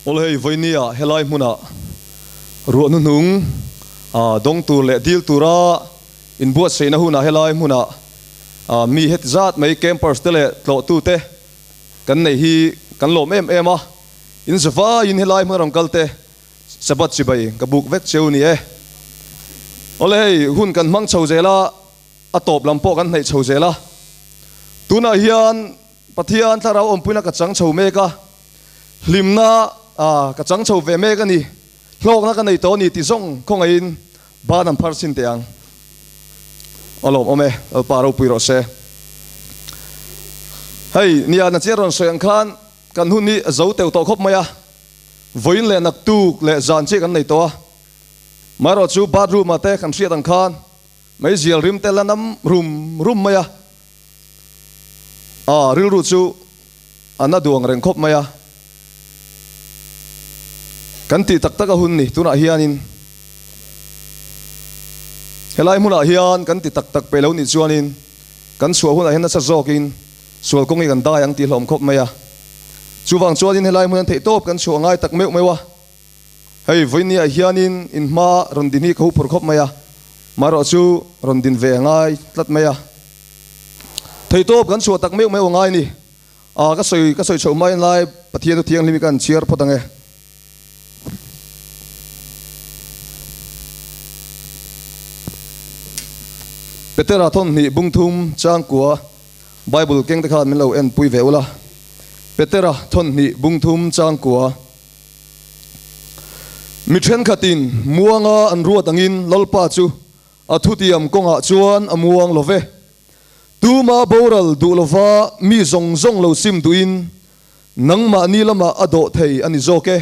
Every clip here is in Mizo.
Awl hei vawinia helai hmuna ruah hnuhnung dawng tur leh dil tura inbuatsaihna hunah helai hmuna mi heti zat mai campers te leh tlawhtute kan nei hi kan lawm em em a, in zavaiin helai hmuna rawn kal te Sabbath chibai ka buk vek cheu ni e. Awle hei hun kan hmang chho zel a, a tawp lam pawh kan hnaih chho zel a. Tunah hian Pathian thlarau awmpuina ka chang chho mek a, hlimna ka chang chho ve mek a ni, hlawkna ka nei tawh a ni tih zawng khawngaihin ban an phar chhin teh ang. A lawmawm e, Lalpa ropui rawh se. Hei, nia na chiah rawn sawi ang khan kan hun hi a zo teuh tawh khawp mai a, vawiin leh naktuk leh zan chiah kan nei tawh a, maherawh chu bathroom ah te kan hriat ang khan Meizial rim te la nam rum rum mai a, a rilru chu a na duang reng khawp mai a. Kan tih tak tak a hun ni, tunah hianin helai hmunah hian kan ti tak tak peih lo nih chuanin kan chhuah hunah hian nasa zawkin sual kawng hi kan dai ang tih hlawm khawp mai a. Chuvang chuanin helai hmun an theihtawp kan chhuah ngai tak meuh meuh a. Hei vawinia hianin in hma rawn din hi ka huphur khawp mai a, marawh chu rawn din ve a ngai tlat mai a. Theihtawp kan chhuah tak meuh meuh a ngai ni. A ka sawi ka sawi chhoh hmain lai Pathian chu thianghlim hi ka han chhiar phawt ang e. Petera thawnhnih bungthum changkua Bible keng te khan min lo enpui ve ula. Petera thawnhnih bungthum changkua. Mi thenkhatin muanga an ruat angin Lalpa chu a thutiam kawngah chuan a muang lo ve. Tuma boral duh lova mi zawng zawng lo sim duhin nangmahni lamah a dawh thei a ni zawk e.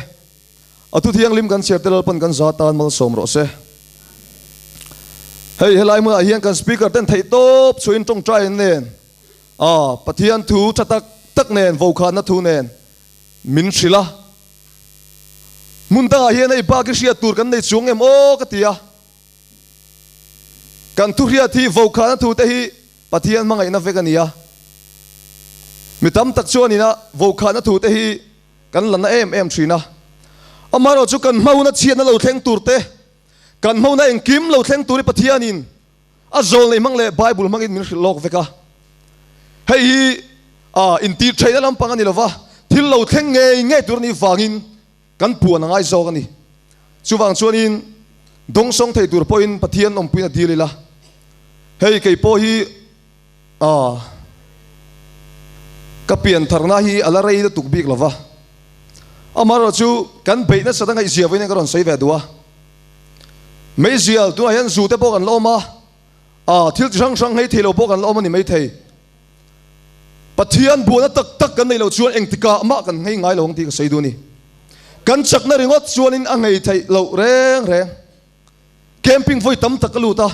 A thu thianghlim kan chhiar te Lalpan kan za tan malsawm rawh se. Hei helai hmunah hian kan speaker ten theih tawp chhuahin tawngtai nen a Pathian thu tha tak tak nen vokhanna thu nen Min hrilh a, hmun dangah hian hei bak i hriat tur kan nei chuang em aw ka ti a. Kan thu hriat hi vokhana thu te hi Pathian hmangaihna vek a ni a. Mi tam tak chuan ina vokhana thu te hi kan la na em em thin a. Amaherawh chu kan hmauna chhiatna lo thleng tur te, kan hmauna engkim lo thleng tur hi Pathianin A zawl nei hmang leh Bible hmangin min hrilh lawk vek a. Hei hi a intih theihna lampang a ni lova, thil lo thleng ngei ngei tur a nih vangin kan puan a ngai zawk a ni. Chuvang chuanin dawngsawng thei tur pawhin Pathian awmpuiin a dil ila. Hei kei pawh hi a ka pian tharna hi a la rei lutuk bik lova. Amaherawhchu kan beih nasat a ngaihzia vawiin ka rawn sawi ve duh a. Meizial, tunah hian zu te pawh kan la awm a, ah thil chi hrang hrang hei thei lo pawh kan la awm a ni maithei. Pathian buaina tak tak kan neih loh chuan engtikah mah kan nghei ngai lo ang tih ka sawi duh a ni. Kan chakna ringawt chuanin a nghei theih loh reng reng. Camping vawi tam tak ka lut a,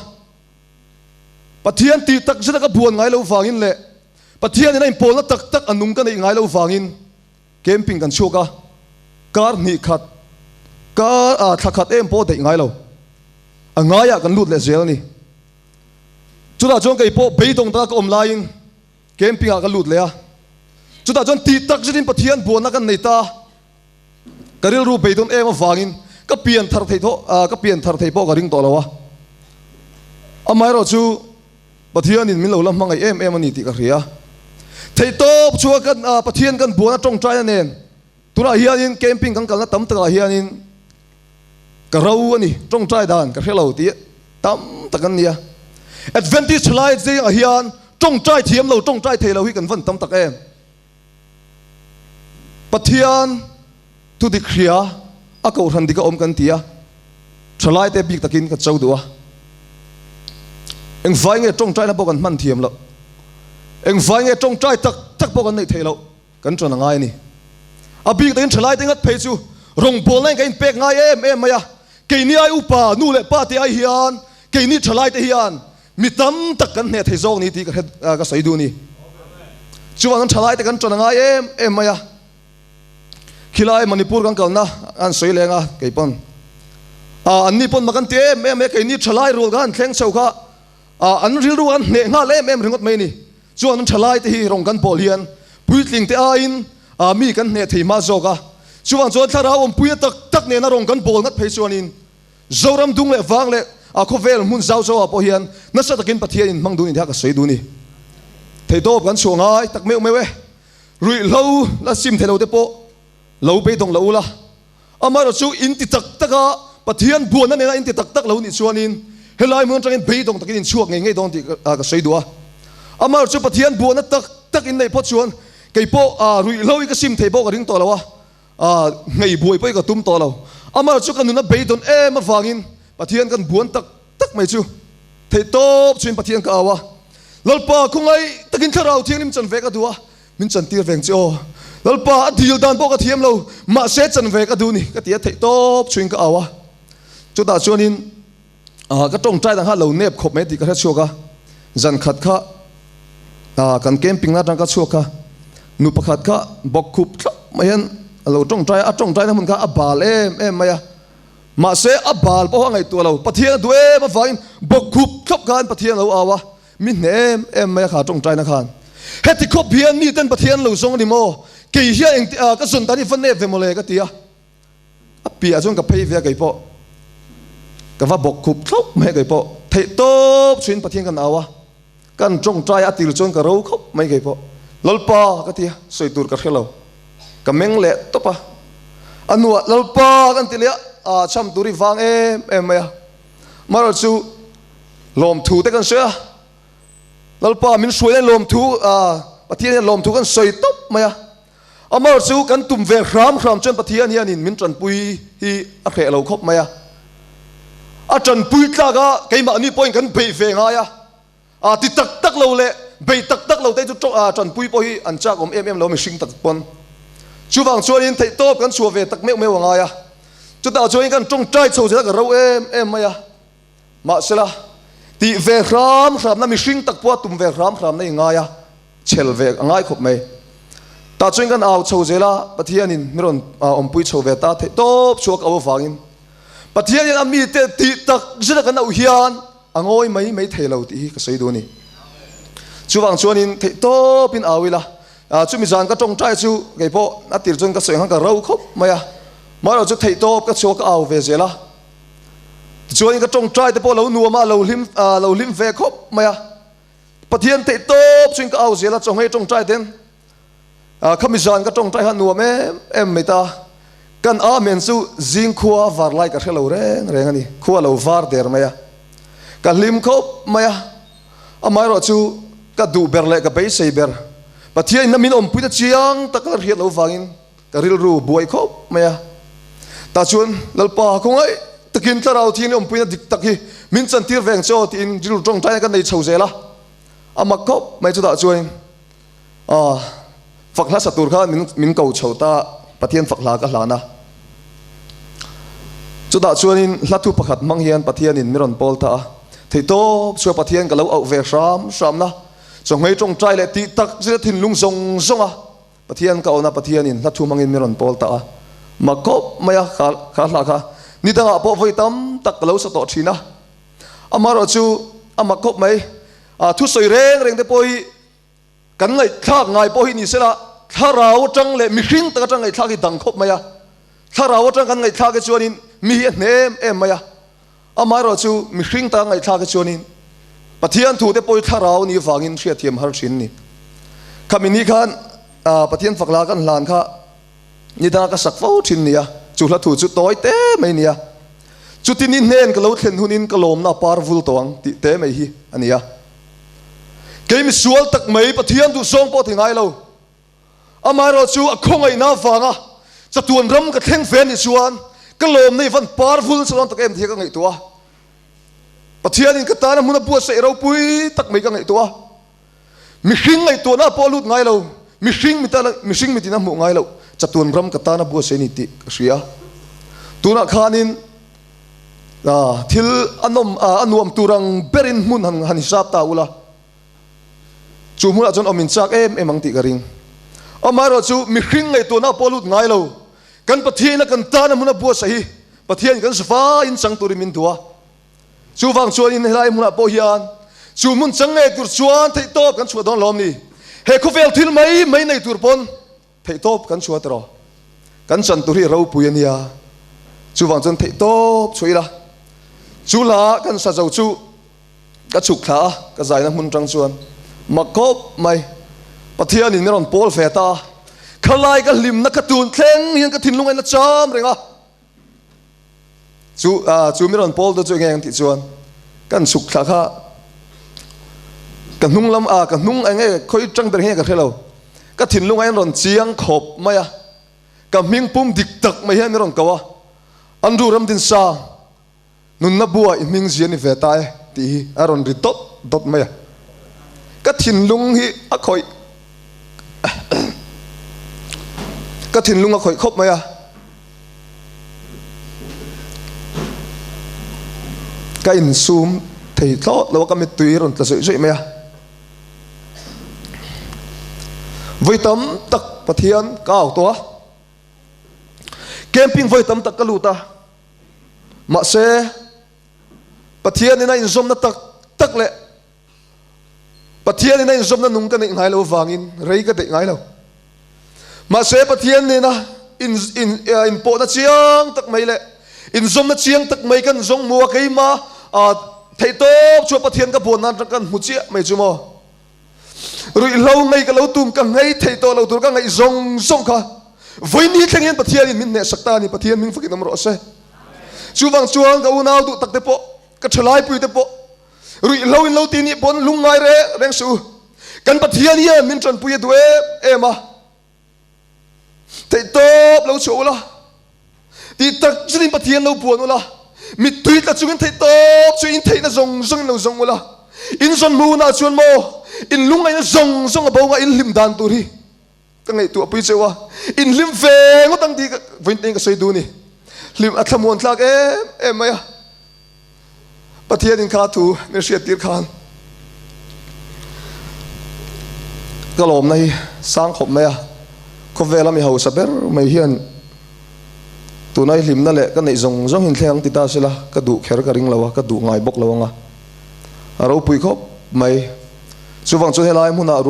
Pathian tih tak zeta ka buan ngai loh vangin leh Pathianin a inpawlna tak tak a nung ka neih ngai loh vangin, Camping kan chhuak a, kar hnih khat, kar ah thla khat em pawh daih ngai lo. A ngaiah kan lut leh zel a ni. Chutah chuan kei pawh beidawng taka ka awm laiin camping ah ka lut leh a. Chutah chuan tih tak zetin Pathian buanna kan nei ta. Ka rilru beidawn em avangin ka pian thar thei thaw ah ka pian thar thei pawh ka ring tawh lo a. Amaherawhchu Pathianin min lo la hmangaih em em a ni tih ka hria. Theihtawp chhuah kan Pathian kan buan a tawngtaina nen tunah hianin camping kan kalna tam takah hianin ka ro a ni, tawngtai dan ka hre lo tih tam tak an ni a. Adventist thalai zingah hian tawngtai thiam lo, tawngtai thei lo hi kan van tam tak em. Pathian thu dik hria a kohhran dik a awm kan ti a, thalai te bik takin ka cho duh a. Engvai nge tawngtaina pawh kan hman thiam loh? Engvai nge tawngtai tak tak pawh kan neih theih loh? Kan ṭan a ngai a ni. A bik takin thalai te ngat phei chu rawngbawlna in kan inpek ngai em em mai a. Keini ai upa, nu leh pa te ai hian keini thalai te hian Mi tam tak kan hneh thei zawk ni tih ka hre ka sawi duh a ni. Chuan kan thalai te kan ṭan a ngai em em mai a. Khilai Manipur kan kalna an sawi leng a kei pawn. Ah an ni pawn mak an ti em em mai a keini thalai rual kha an thleng chho kha ah an rilru an hneh nghal em em ringawt mai a ni. Chuan an thalai te hi rawng kan pawl hian puitling te aiin ah mi kan hneh thei hma zawk a. Chuvang chuan thlarau awmpuina tak tak nena rawn kan bawl ngat phei chuanin Zoram dung leh vang leh a khawvel hmun zau zau ah pawh hian nasa takin Pathian in hmang dun in kha ka sawi dun i. Theihtawp kan chhuah ngai tak meuh meuh e. Ruihhlo la sim thei lo te pawh lo beidawng lo ula. Amaherawh chu in ti tak tak a, Pathian buanna nena in ti tak tak lo nih chuanin helai hmun atangin beidawng takin in chhuak ngei ngei dawn tih ka sawi duh a. Amaherawh chu Pathian buanna tak tak in neih phawt chuan kei pawh ruihhlo hi ka sim thei pawh ka ring tawh lo a, nghei buai pawh hi ka tum tawh lo. Amaherawh chu ka nuna beidawn em avangin Pathian kan buan tak tak mai chu theihtawp chuin Pathian ka au a, Lalpa khawngaih takin Thlarau Thianghlim chanve ka duh a, Min chantir veng che aw. Lalpa, a dil dan pawh ka thiam lo, mahse chan ve ka duh ni, ka ti a, theih tawp chhuin ka au a. Chutah chuanin ka tawngtai dang kha lo nep khawp mai tih ka hre chhuak a. Zan khat kha kan camping na atang ka chhuak kha, nu pakhat kha bawk khup thlap mai hian a lo tawngtai a, a tawngtaina hmun kha a bal em em mai a. Mahse a bal pawh a ngaihtuah lo, Pathian a duh em avangin bawk khup thlap khan Pathian a lo au a. Mi hne em em mai a kha tawngtaina khan heti khawp hian mi ten Pathian lo zawng a ni maw? Kei hian engti ah ka zawn dan hi va nep ve mawle ka ti a, a piah chuan ka phei ve a kei pawh ka va bawk khup thlawp mai a kei pawh theih tawp chhuin Pathian kan au a, kan tawngtai a tir chuan ka ro khawp mai kei pawh Lalpa ka ti a, sawi tur ka hre lo ka meng leh tawp a, a hnuah Lalpa kan ti leh a, ah cham tur hi vang em em mai a, Marawh chu lawmthu te kan sawi a, Lalpa min hruai hian lawmthu, Pathian hian lawmthu kan sawi tawp mai a. Amarawh chu kan tum ve hram hram chuan Pathian hianin min tanpui hi a hreh lo khawp mai a. A tanpui tlak a keimahni pawhin kan beih ve ngai a, a ti tak tak lo leh bei tak tak lo te chu tanpui pawh hi an chak awm em em lo mihring tak pawn. Chuvang chuanin theihtawp kan chhuah ve tak meuh meuh a ngai a. Chutah chuanin kan tawngtai chho zela ka ro em em mai a. Mahsela, tih ve hram hramna mihring tak pawha tum ve hram hramna i ngai a, chhel ve a ngai khawp mai. Tah chuan kan au chho zel a, Pathianin mi rawn awmpui chho ve ta theih tawp chhuak au avangin Pathianin a mite tih tak zeta kan auh hian a ngawi mai mai thei lo tih hi ka sawi duh a ni. Chuvang chuanin theih tawpin au ila, chumi zan ka tawngtai chu kei pawh a tir chuan ka sawi ang khan ka ro khawp mai a, maherawh chu theih tawp ka chhuak ka au ve zel a. Tichuan ka tawngtai te pawh lo nuam a, lo hlim lo hlim ve khawp mai a. Pathian theih tawp chuin ka au zel a, chawhmei tawngtai ten khami zan ka tawngtai kha nuam em em mai ta. Kan Amen chu zing khua var lai ka hre lo reng reng a ni, khua lo var der mai a. Ka hlim khawp mai a, amaherawh chu ka duh ber leh ka beisei ber Pathian in a min awmpui ta chiang tak ka hriat lo vangin Ka rilru buai khawp mai a. Tah chuan Lalpa khawngaih takin Thlarau Thianghlim awmpuina dik tak hi min chantir veng che aw tiin rilru tawngtaina ka nei chho zel a. A mak khawp mai chutah chuan ah fak hla sa tur khan min min ko chho ta Pathian fak hla ka hlan a. Chutah chuanin hla thu pakhat hmang hian Pathianin mi rawn pawl ta a. Theihtawp chhuah Pathian ka lo auh ve hram hramna chawhmei tawngtai leh tih tak zet a thinlung zawng zawng a. Pathian ka awna Pathianin hla thu hmangin min rawn pawl ta a, mak khawp mai a kha hla kha ni dangah pawh vawi tam tak ka lo sa tawh thin a, amaherawh chu a mak khawp mai, a thusawi reng reng te pawh hi kan ngaihthlak ngai pawh hi ni sela thlarau atang leh mihring tak atang ngaihthlak hi dang khawp mai a, thlarau atang kan ngaihthlak hi chuanin mi hi a hnem em mai a, amaherawh chu mihring tak ngaihthlak hi chuanin Pathian thu te pawh hi thlarau ni vangin hriatthiam har thin ni. Khami ni khan Pathian fak la kan hlan kha ni danga ka sak fo thin nia, chu hla thu chu tawi te mai nia. Chuti ni hnen ka lo thlen hunin ka lawmna par vul tawh ang tih te mai hi a nia. Kei misual tak mai Pathian duhzawng pawh ti ngai lo. Amaherawh chu a khawngaihna avanga chatuan ram ka thleng ve anih chuan ka lawmna i van par vul nasa dawn tak em tih hi ka ngaihtuah a. Pathianin ka tana hmun a buatsaih ropui tak mai ka ngaihtuah a. Mihring ngaihtuahna pawh a lut ngai lo, mihring mi tana mihring mitin a hmuh ngai loh chatuan ram ka tana buatsaih a ni tih ka hria. Tunah khanin thil a nawm a nuam tur ang berin hmun han han hisap ta ula. Chu hmunah chuan awm in chak em em ang tih ka ring. Amaherawh chu mihring ngaihtuahna pawh lut ngai lo. Kan Pathian a kan tan a hmun a buatsaih hi Pathian kan zavaiin chang turin min duh a. Chuvang chuanin helai hmunah pawh hian chu hmun chang ngei tur chuan theihtawp kan chhuah dawn lawm ni? He khawvel thil mai mai nei tur pawn theihtawp kan chhuah tawh. Kan chan tur hi ropui a nia. Chuvang chuan theih tawp chhuah ila. Chu hla kan sa zo chu ka chhuk thla a, ka zaina hmun tang chuan mak khawp mai. Pathianin min rawn pawl ve ta a, khalai ka hlimna ka tun thleng hian ka thinlung a in la cham reng a. Chu chu min rawn pawl te chu enge ang tih chuan kan chhuk thla kha ka hnung lam a ka hnung enge khawi tang ber hi nge ka hre lo. Ka thinlung a in rawn chiang khawp mai a. Ka hming pum dik tak mai hian min rawn ko a, Andrew Ramdinsa, nunna bua i hming zia ni ve ta e tih hi a rawn ri dawt dawt mai a. Ka thinlung hi a khawih ka thinlung a khawih khawp mai a. Ka insum thei thlawt lo a, ka mittui rawn tla zawih zawih mai a. Vawi tam tak Pathian ka au tawh a, camping vawi tam tak ka lut a, mahse Pathian in a inzawmna tak tak leh Pathian in a inzawmna nung ka neih ngai lo avangin rei ka deih ngai lo. Mahse Pathian nena in in inpawhna chiang tak mai leh inzawmna chiang tak mai kan zawng hmu a, keima theihtawp chuan Pathian ka buan nan kan hmu chiah mai chu maw. Ruihhlo ngei ka lo tum ka ngei theih tawh lo tur ka ngaih zawng zawng kha vawiin thleng hian Pathianin min hnehsak ta a ni, Pathian hming fakin awm rawh se. Chuvang chuan ka unau duh tak te pawh, ka thalaipui te pawh Ruihhlo in lo ti nih pawn lungngai reng reng suh u. Kan Pathian hian min tanpui a duh em em a. Theihtawp lo chhuah ula, tih tak chutin Pathian lo puan ula, mittui tla chungin theihtawp chu in theihna zawng zawngin lo zawng ula. In zawn hmunah chuan maw in lungngaihna zawng zawng a bo nga in hlim dan tur hi ka ngaihtuah pui cheu a. In hlim ve ngawt ang tih vawiin ka sawi duh a ni. Hlim a thlamuan thlak em em mai a. Pathianin kha thu min hriattir khan ka lawmna hi sang khawp mai a, khawvela mi hausa ber mai hian tuna i hlimna leh ka neih zawng zawng in thleng ang ti ta sela ka duh kher ka ring lo a, ka duh ngai bawk lo ang a, a ropui khawp mai. Chuvang chuan helai hmunah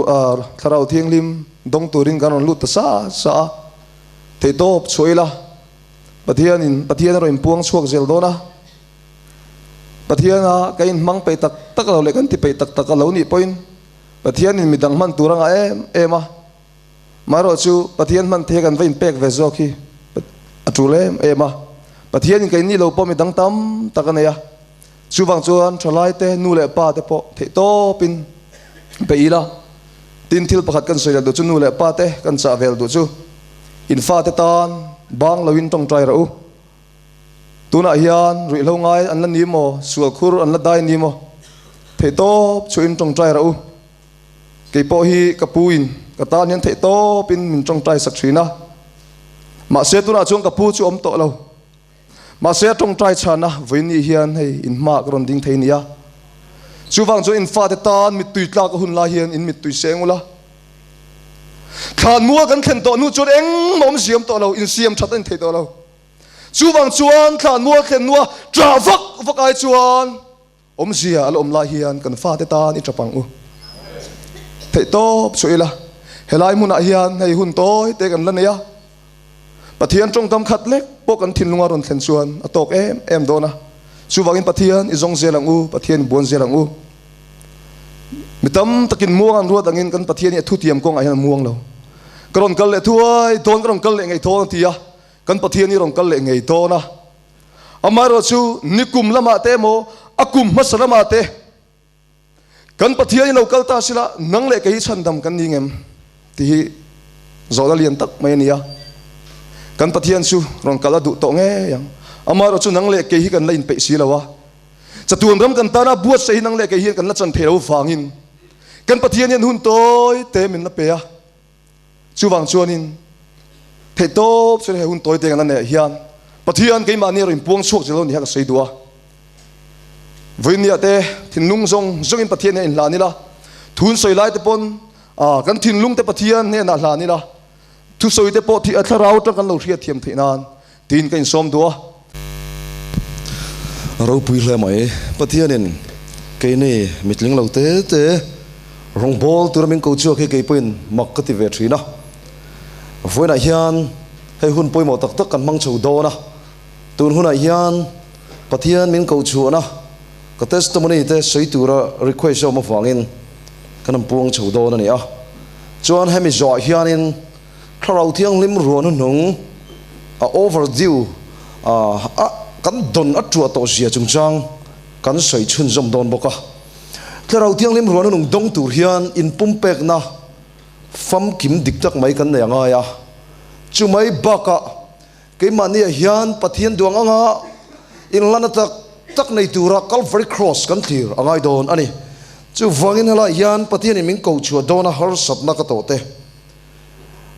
Thlarau Thianghlim dawng turin kan rawn lut ta sa sa a, theihtawp chhuah ila. Pathianin Pathian a rawn inpuang chhuak zel dawn a, Pathiana ka inhmang peih tak tak lo leh kan ti peih tak tak a lo nih pawhin Pathianin midang hman tur a ngah em em a, maherawh chu Pathian hman thei a kan va inpek ve zawk hi a tul em em a, Pathianin ka innih lo pawh midang tam tak a nei a, chuvang chuan thalaite nu leh pa te pawh theih tawpin peih ila, tin thil pakhat kan sawi leh duh chu nu leh pa te kan chah vel duh chu. In fate tan bang loin tawngtai rawh u. Tunah hian ruihhlo ngai an la ni maw, sual khur an la dai ni maw? Theihtawp chuhin tawngtai rawh u. Kei pawh hi ka pu in ka tan hian theihtawpin min tawngtai sak thin a. Mahse tunah chuan ka pu chu awm tawh lo. Mahse a tawngtai chhana vawiin hian hei in hmaah ka rawn ding thei nia. Chuvang chuan in fate tan mittui tlak a hun lai hian in mittui seng ula. Thlan mual kan thlen tawh hnu chuan engmah awm siam tawh lo, insiam that a ni thei tawh lo. Chuvang chuan thlan mual thlen hnua ṭah vak vak ai chuan awmzia a la awm lai hian kan fate tan i ṭap ang u. Theihtawp chhuah ila, helai hmunah hian hei hun tawi te kan la nei a, Pathian ṭawngkam khat lek pawh kan thinlunga rawn thlen chuan a tawk em em dawn a. Chuvangin Pathian i zawng zel ang u, Pathian i buan zel ang u. Mi tam takin muang an ruat angin kan Pathian hi a thutiam kawngah hian a muang lo. Ka rawn kal leh thuai dawn, ka rawn kal leh ngei dawn a ti a, kan Pathian hi rawn kal leh ngei dawn a. Amaherawh chu nikum lamah te emaw a kum hmasa lamah te kan Pathian hi lo kal ta sila nang leh kei hi chhandam kan ni ngem tih hi zawhna lian tak mai a ni a. Kan Pathian chu rawn kal a duh tawh ngei ang. Amaherawh chu nang leh kei hi kan la inpeih si lo a. Chatuan ram kan tana buatsaih hi nang leh kei hian kan la chan thei lo vangin kan Pathian hian hun tawi te min la pe a. Chuvang chuanin theihtawp chuan he hun tawi te kan la neih hian Pathian keimahni erawh inpuang chhuak zel lo ni kha ka sawi duh a. Vawinia te thinlung zawng zawngin Pathian hian inhlan ila, thun sawi lai te pawn kan thinlung te Pathian hnenah hlan ila, thusawi te pawh thlarau atang kan lo hriatthiam theih nan Tiin ka insawm duh a. Ropui hle mai. Pathianin keini mitling lo te te rawngbawl tura min ko chhuak hi kei pawhin mak ka ti ve thin a. Vawiinah hian. Hei hun pawimawh tak tak kan hmang chho dawn a, tun hunah hian Pathian min koh chhuahna ka testimony te sawi tura request a awm avangin kan han puang chho dawn a ni a. Chuan hemi zawhah hianin Thlarau Thianghlim ruah hnuhnung a overdue a kan dawn a tuah tawh zia chungchang kan sawi chhunzawm dawn bawk a. Thlarau Thianghlim ruah hnuhnung dawng tur hian inpumpekna famkim dik tak mai kan nei a ngai a. Chumai bakah keimahniah hian Pathian duang anga inlana tak tak nei tura Calvary Cross kan thlir a ngai dawn a ni. Chuvangin helaiah hian Pathianin min ko chhuah dawna harsatna ka tawh te,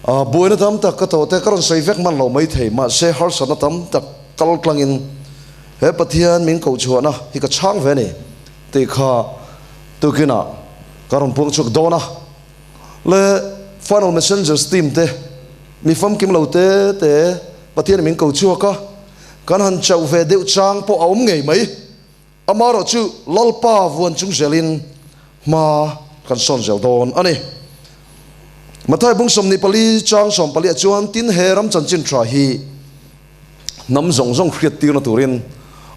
buaina tam tak ka tawh te ka rawn sawi vek hman lo maithei, mahse harsatna tam tak kal tlangin he Pathian min ko chhuahna hi ka chhang ve a ni tih kha tukinah ka rawn puang chhuak dawn a. Le Final Messengers team te mi famkim lo te te Pathian min ko chhuak a, kan han chauh ve deuh chang pawh a awm ngei mai. Amaherawh chu Lalpa vuan chung zelin hma kan sawn zel dawn a ni. Mathai bung 24 chang 14 ah chuan tin he ram chanchin tha hi hnam zawng zawng hriat tirna turin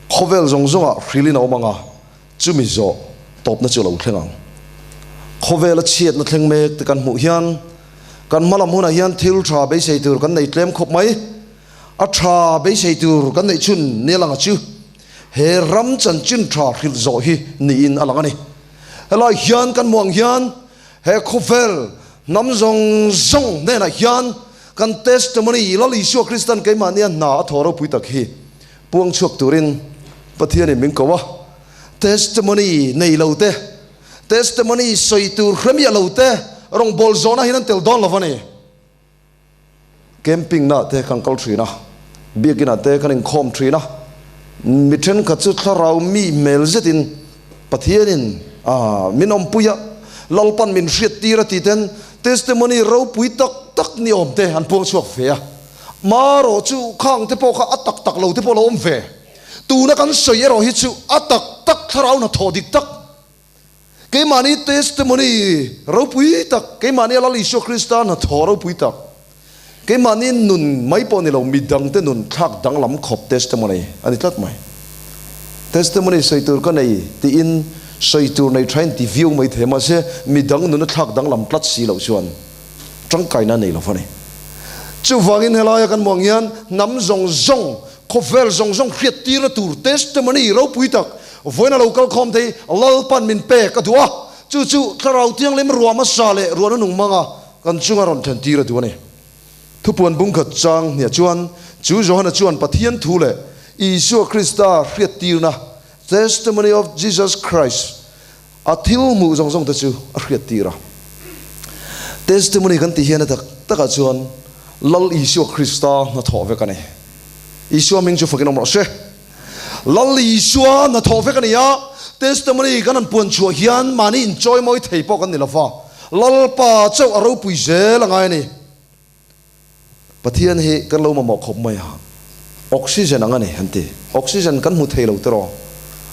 khawvel zawng zawngah hrilhin a awm ang a, Chumi zawh tawpna chu a lo thleng ang. Khawvela chhiatna thleng mek te kan hmuh hian kan hma lam hunah hian thil tha beisei tur kan nei tlem khawp mai. A tha beisei tur kan neih chhun nia langa chu he ram chanchin tha hrilh zawh hi niin a lang a ni. Helai hian kan hmuh ang hian he khawvel hnam zawng zawng hnenah hian kan testimony Lal Isua Kristan keimahnia hna a thaw ropui tak hi Puang chhuak turin Pathianin min ko a, testimony nei lo te, testimony sawi tur hre miah lo te rawngbâwl zawhna hian an tel dawn lo va ni. Camping naah te kan kal thin a, biakinah te kan inkhawm thin a, mi thenkhat chu thlarau mi hmel zetin Pathianin min awmpui a, Lalpan min hriattir a ti ten testimony ropui tak tak ni awm te an puang chhuak ve a. Marawh chu khang te pawh kha a tak tak lo te pawh lo awm ve. Tuna kan sawi erawh hi chu a tak tak thlarau hnathawh dik tak, keimahni testimony ropui tak, keimahni a Lal Isua Krista hnathawh ropui tak, keimahni nun mai pawh ni lo midangte nun thlak danglam khawp testimony a ni tlat mai. Testimony sawi tur ka nei tiin sawi tur nei thain ti viau mai thei mahse midang nun a thlak danglam tlat si loh chuan tangkaina nei lo va ni. Chuvangin helaia kan hmuh ang hian hnam zawng zawng, khawvel zawng zawng hriattirna tur testimony ropui tak vawiin a lo kal khawm thei Lalpan min pek a duh a, chu chu Thlarau Thianghlim ruah hmasa leh ruahna nung hmanga kan chunga rawn thlentir a duh a ni. Thupuan bungkhat chang hniah chuan chu Johana chuan Pathian thu leh Isua Krista hriattirna, Testimony of Jesus Christ, A thil hmuh zawng zawng te chu a hriat tir a. Testimony kan tih hian a tak takah chuan Lal Isua Krista hnathawh vek a ni. Isua hming chu fakin awm rawh se. Lal Isua hnathawh vek a ni a, testimony kan han puan chhuah hian mahni inchawi mawi thei pawh kan ni lo va, Lalpa chauh a ropui zel a ngai a ni. Pathian hi kan lo mamawh khawp mai a, oxygen ang a ni an ti. Oxygen kan hmu thei lo tiraw?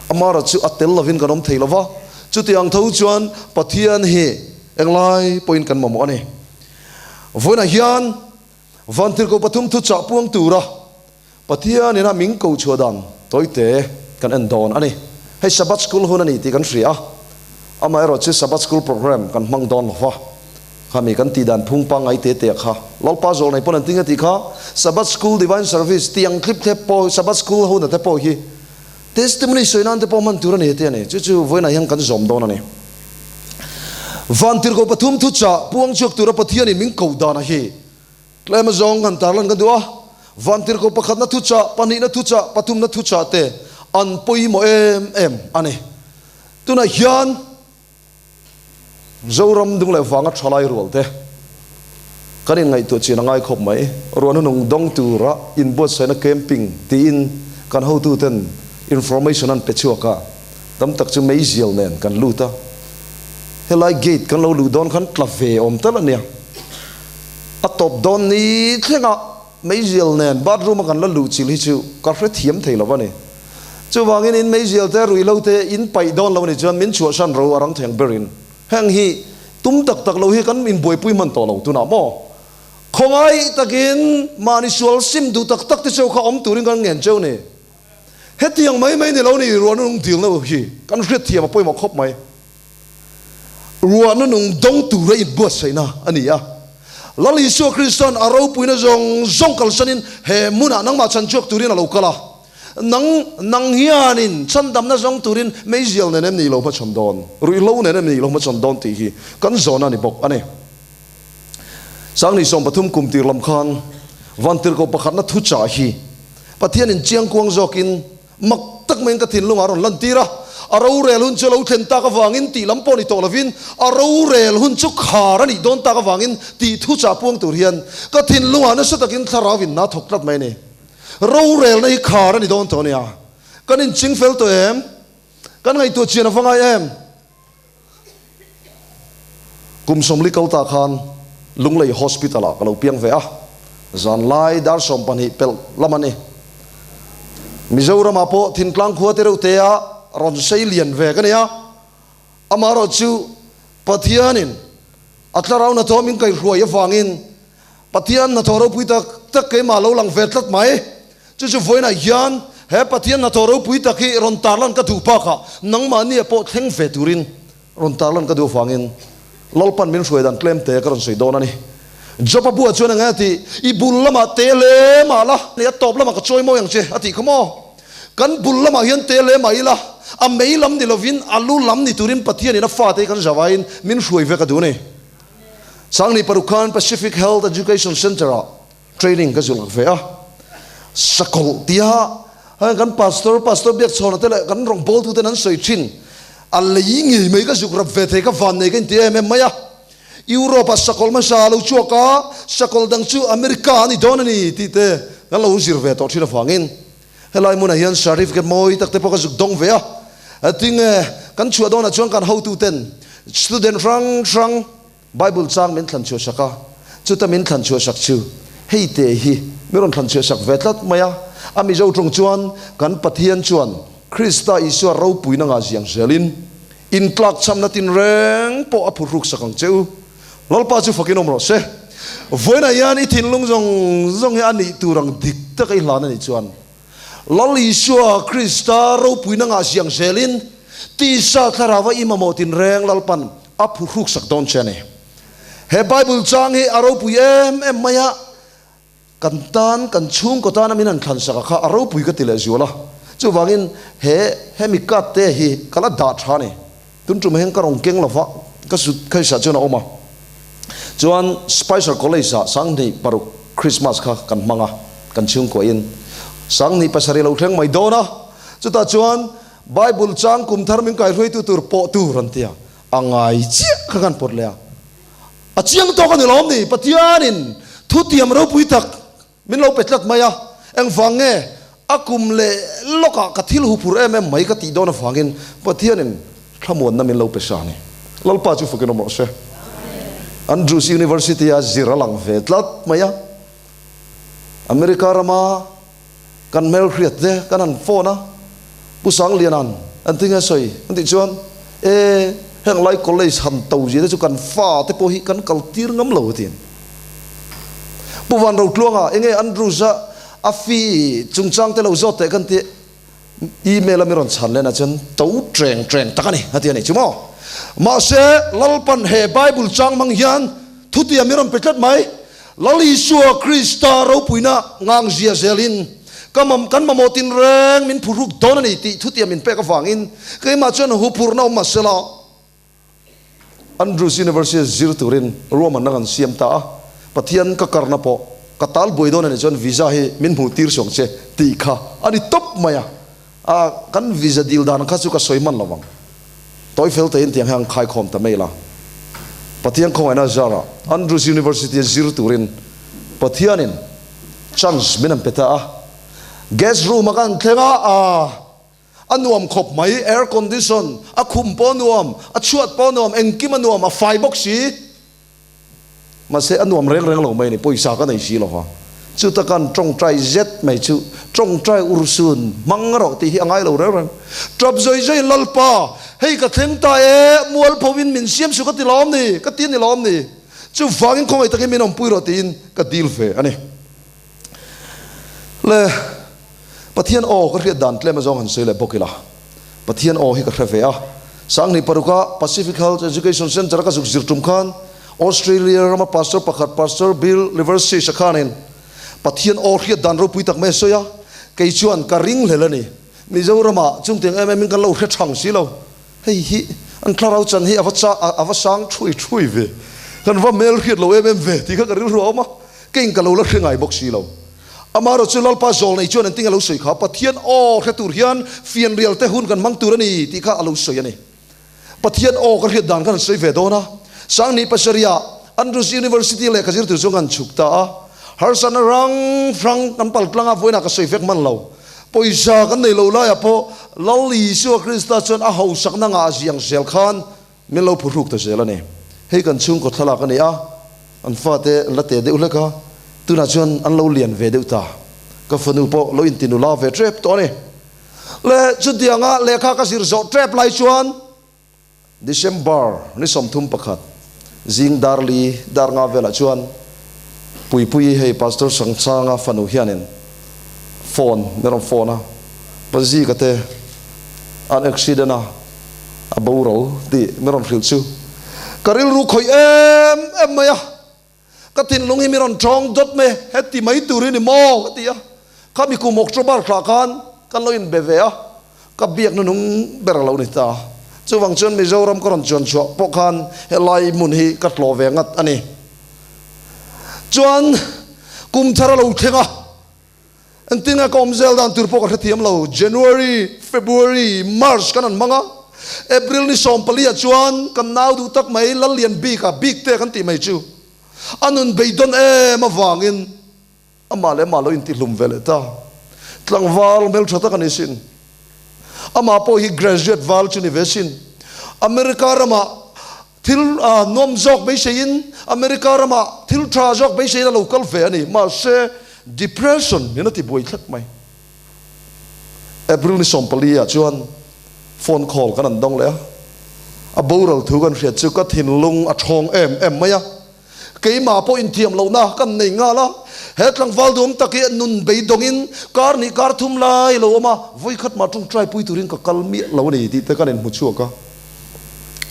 Amara chu a tel lovin kan awm thei lo va, chuti ang tho chuan Pathian hi englai pawhin kan mamawh a ni. Vawiinah hian Vantirhkoh pathum thuchah puang tura Pathianin a min ko chhuah dan tawite kan en dawn a ni. Hei Sabbath School hun a ni tih kan hria a, amaherawh chu Sabbath School program kan hmang dawn lo va, khami kan tih dan phung pangngai te te kha Lalpa zawh nei pawn an ting a tih kha Sabbath School Divine Service tih ang thlip thlep pawh Sabbath School huna te pawh hi testimony sawi nan te pawh hman tur a ni ti a ni. Chu chu vawiinah hian kan zawm dawn a ni. Vantirhkoh pathum thuchah puang chhuak tura Pathianin min ko dan a hi. Tlem azawng kan tarlan kan duh a, vantirhkoh pakhatna thuchah, pahnihna thuchah, pathumna thuchah te an pawimawh em em a ni. Tunah hian Zoram dung leh vanga thalai rual te kan inngaihtuah chin a ngai khawp mai. Ruahna nung dawng tura inbuatsaihna camping tiin kan hotuten information an pe chhuak a, tam tak chu meizial nen kan lut a, helai gate kan lo luh dawn khan tla ve awm tal a nia. A tawp dawn ni thlengah meizial nen bathroom a kan la luh chilh hi chu ka hrethiam thei lo a ni. Chuvangin in meizial te ruihhlo te in paih dawn lo a ni chuan min chhuahsan ro a rang theng berin heng hi tum tak tak lo hi kan inbuaipui hman tawh lo tunah maw? Khawngaih takin mahni sual sim duh tak tak te cheu kha awm turin kan ngen cheu ni. Hetiang mai mai ni lo ni ruahna nung dilna hi kan hriatthiam a pawimawh khawp mai. Ruahna nung dawng tura inbuatsaihna a ni a. Lal Isua Krista'n a ropuina zawng zawng kalsanin he hmunah nangmah chhanchhuak turin a lo kal a. Nang, nang hianin chhandamna zawng turin meizial nen em ni lo hmachhawn dawn, ruihhlo nen em ni lo hmachhawn dawn tih hi kan zawhna a ni bawk a ni. Sangni 13 kum tir lam khan Vantirhkoh pakhatna thuchah hi Pathianin chiangkuang zawkin mak tak maiin ka thinlungah a rawn lantir a, a rorel hun chu a lo thlen tak avangin tih lam pawh ni tawh lovin a rorel hun chu khar a nih dawn tak avangin tih thuchah puang tur hian ka thinlungah nasa takin thlarau in na thawk tlat mai a ni. Rorelna hi khar a ni dawn tawh a nia. Kan inching fel tawh em? Kan ngaihtuah chian a va ngai em? Kum 40 kal ta khan Lunglei Hospital ah ka lo piang ve a, zanlai dar 12 pelh lam a ni. Mizoram ah pawh Thintlang khua te reuh te ah rawn sei lian ve ka ni a, amaherawh chu Pathianin a thlarau hnathawh min kaihruai avangin Pathian hnathawh ropui tak tak keimah lo lang ve tlat mai. Chu chu vawiinah hian he Pathian hnathawh ropui tak hi rawn tarlan ka duh bakah nangmahnia pawh thleng ve turin rawn tarlan ka duh avangin Lalpan min hruai dan tlem te ka rawn sawi dawn a ni. Job-a buah chuan eng nge a tih? I bul lamah te hle mah la, a tawp lamah ka chawi mawi ang che a tih kha maw? Kan bul lamah hian te hle mah ila, a mei lam ni lovin a lu lam ni turin Pathianin a fate hi kan zavaiin min hruai ve ka duh a ni. Sangni paruk khan Pacific Health Education Centre-ah training ka zilh ve a, sakawlh tia kan pastor, pastor Biakchhawna te leh kan rawngbawltu ten an sawi thin, a lei ngei mai ka zuk rap ve thei ka van nei ka inti em em mai a, Europe-ah sakawlh hmasa a lo chhuak a, sakawlh dang chu America a ni dawn a ni tih te kan lo zir ve tawh thin avangin helai hmunah hian certificate mawi tak te pawh ka zuk dawng ve a, tinge kan chhuah dawnah chuan kan hotuten student hrang hrang Bible chang min thlan chhuah sak a, chuta min thlan chhuah sak chu hei te hi min rawn thlan chhuah sak ve tlat mai a, a Mizo tawng chuan kan Pathian chuan Krista Isua ropuina ngah ziang zelin intlakchhamna tinreng pawh a phuhruk sak ang che u. Lalpa chu fakin awm rawh se. Vawiinah hian i thinlung zawng zawng hi a nih tur ang dik taka i hlan a nih chuan Lal Isua Krista ropuina ngah ziang zelin tisa thlarau a i mamawh tinreng Lalpan a phuhruk sak dawn che a ni. He Bible chang hi a ropui em em mai a, kan tan, kan chhungkaw tana min han thlan sak a kha a ropui ka ti leh zual a. Chuvangin he hemi card te hi ka la dah tha a ni. Tun tum hian ka rawn keng lova, ka suitcase ah chuan a awm a. Chuan Spicer College ah 2006 Christmas kha kan hmang a, kan chhungkaw in 27 lo thleng mai dawn a. Chutah chuan Bible chang kum thar min kaihruaitu tur pawh tur an ti a, a ngai chiah kha kan pawt leh a. A chiang tawk a ni lawm ni, Pathianin thutiam ropui tak min lo pe tlat mai a, engvang nge a kum leh lawkah ka thil huphur em em mai ka tih dawn avangin Pathianin thlamuanna min lo pe sa a ni. Lalpa chu fakin awm rawh se. Andrews University-a zir a lang ve tlat mai a, America rama kan hmelhriat te kan han phone a, Pu Sangliana'n an ti nge sawi an tih chuan, E, heng lai college han to zia te chu kan fa te pawh hi kan kal tir ngam lo a ti. Pu Van Rotluanga enge Andrews a a fee chungchang te lo zawt teh kan ti, email a mi rawn chhan lehna chuan to treng treng tak a ni a ti a ni chu maw. Mahse Lalpan he Bible chang hmang hian thutiam mi rawn pe tlat mai. Lal Isua Krista ropuina ngang zia zelin ka mam kan mamawh tinreng min phurhuk dawn a ni tih thutiam min pek avangin keimah chuan huphurhna awm mahsela Andrews University zir turin ruahmanna kan siam ta a, Pathian ka karna pawh ka tal buai dawn a nih chuan visa hi min hmuh tir suang che tih kha a ni tawp mai a, a kan visa dil dan kha chu ka sawi hman lo vang. Tawi fel tein tiang hian khaikhawm ta mai la. Pathian khawngaihna zarah Andrews University a zir turin Pathianin chance min an pe ta a. Guest room a kan thleng a, aa a nuam khawp mai, air condition, a khum pawh a nuam, a chhuat pawh a nuam, engkim a nuam, a fai bawk si. Mahse a nuam reng reng lo mai a ni, pawisa ka nei si lo va. Chuta kan tawngtai zet mai chu tawngtai urhsun hmang rawh tih hi a ngai lo reng reng. Tap zawi zawiin Lalpa, hei ka thleng ta e, mualpho in min siam su ka ti lawm ni, ka ti a ni lawm ni. Chuvangin khawngaih takin min awmpui rawh tiin ka dil ve a ni. Le, Pathian aw ka hriat dan tlem azawng han sawi leh bawk ila. Pathian aw hi ka hre ve a. Sanghnih paruka Pacific Health Education Centre a ka zuk zir tum khan Australia rama pastor pakhat Pastor Bill Liverseas a khanin Pathian aw hriat dan ropui tak mai a sawi a, kei chuan ka ring hlel a ni. Mizoramah chungtiang em em in kan lo hre thang si lo. Hei hi an thlarau chan hi a va cha a va sang thui thui ve, kan va hmel hriat lo em em ve tih kha ka rilru a awm a, keiin ka lo la hre ngai bawk si lo. Amaherawh chu Lalpa zawl nei chuan engtin a lo sawi kha, Pathian aw hre tur hian fianrial te hun kan hmang tur a ni tih kha a lo sawi a ni. Pathian aw ka hriat dan khan an sawi ve dawn a, Sangni Pasarihah Andrews University lehkha zir tur chu kan chhuk ta a, harsatna rang hrang kan pal tlang a, vawiinah ka sawi vek hman lo. Pawisa kan nei lo laiah pawh Lal Isua Krista chuan a hausakna ngah ziang zel khan min lo phuhruk ta zel a ni. Hei kan chhungkaw thlalak a ni a, an fate an la te deuh hlek a, tunah chuan an lo lian ve deuh ta. Ka fanu pawh lo intinula ve tep tawh a ni. Le chutianga lehkha ka zir zawh tep lai chuan December ni 31 zing dar li dar nga velah chuan Puipuii hei Pastor Sangchanga fanu hianin phone min rawn phone a, Pazika te an accident a, a boral tih min rawn hrilh chu ka rilru khawih em em mai a. Ka thinlung hi mi rawn tawng dawt mai, heti mai tur hi ni maw? ka ti a. Khami kum October thlah khan kan lo inbe ve a, ka biak hnunung ber a lo ni ta. Chuvang chuan Mizoram ka rawn chuan chhuah pawh khan helai hmun hi ka tlawh ve ngat a ni. Chuan kum thar a lo thleng a, engtin nge ka awm zel dan tur pawh ka hrethiam lo. January, February, March kan han hmang a, April ni 14 ah chuan kan nau duh tak mai Lallian bik a, bik te kan tih mai chu a nun beidawn em avangin amah leh amah lo intihlum ve leh ta. Tlangval hmeltha tak a ni sin. Amah pawh hi graduate val chu ni ve sin. America ramah Thil nuam zawk beiseiin America ramah thil tha zawk beiseiin a lo kal ve a ni. Mahse, depression in a ti buai tlat mai. April ni 14 ah chuan phone call kan an dawng leh a, a boral thu kan hriat chu ka thinlung a thawng em em mai a. Keimah pawh inthiam lohna kan nei nghal a, he tlangval duam tak hi nun beidawngin kar hnih kar thum lai a lo awm a, vawikhat mah tawngtai pui turin ka kal miah lo a ni tih te kan inhmu chhuak a.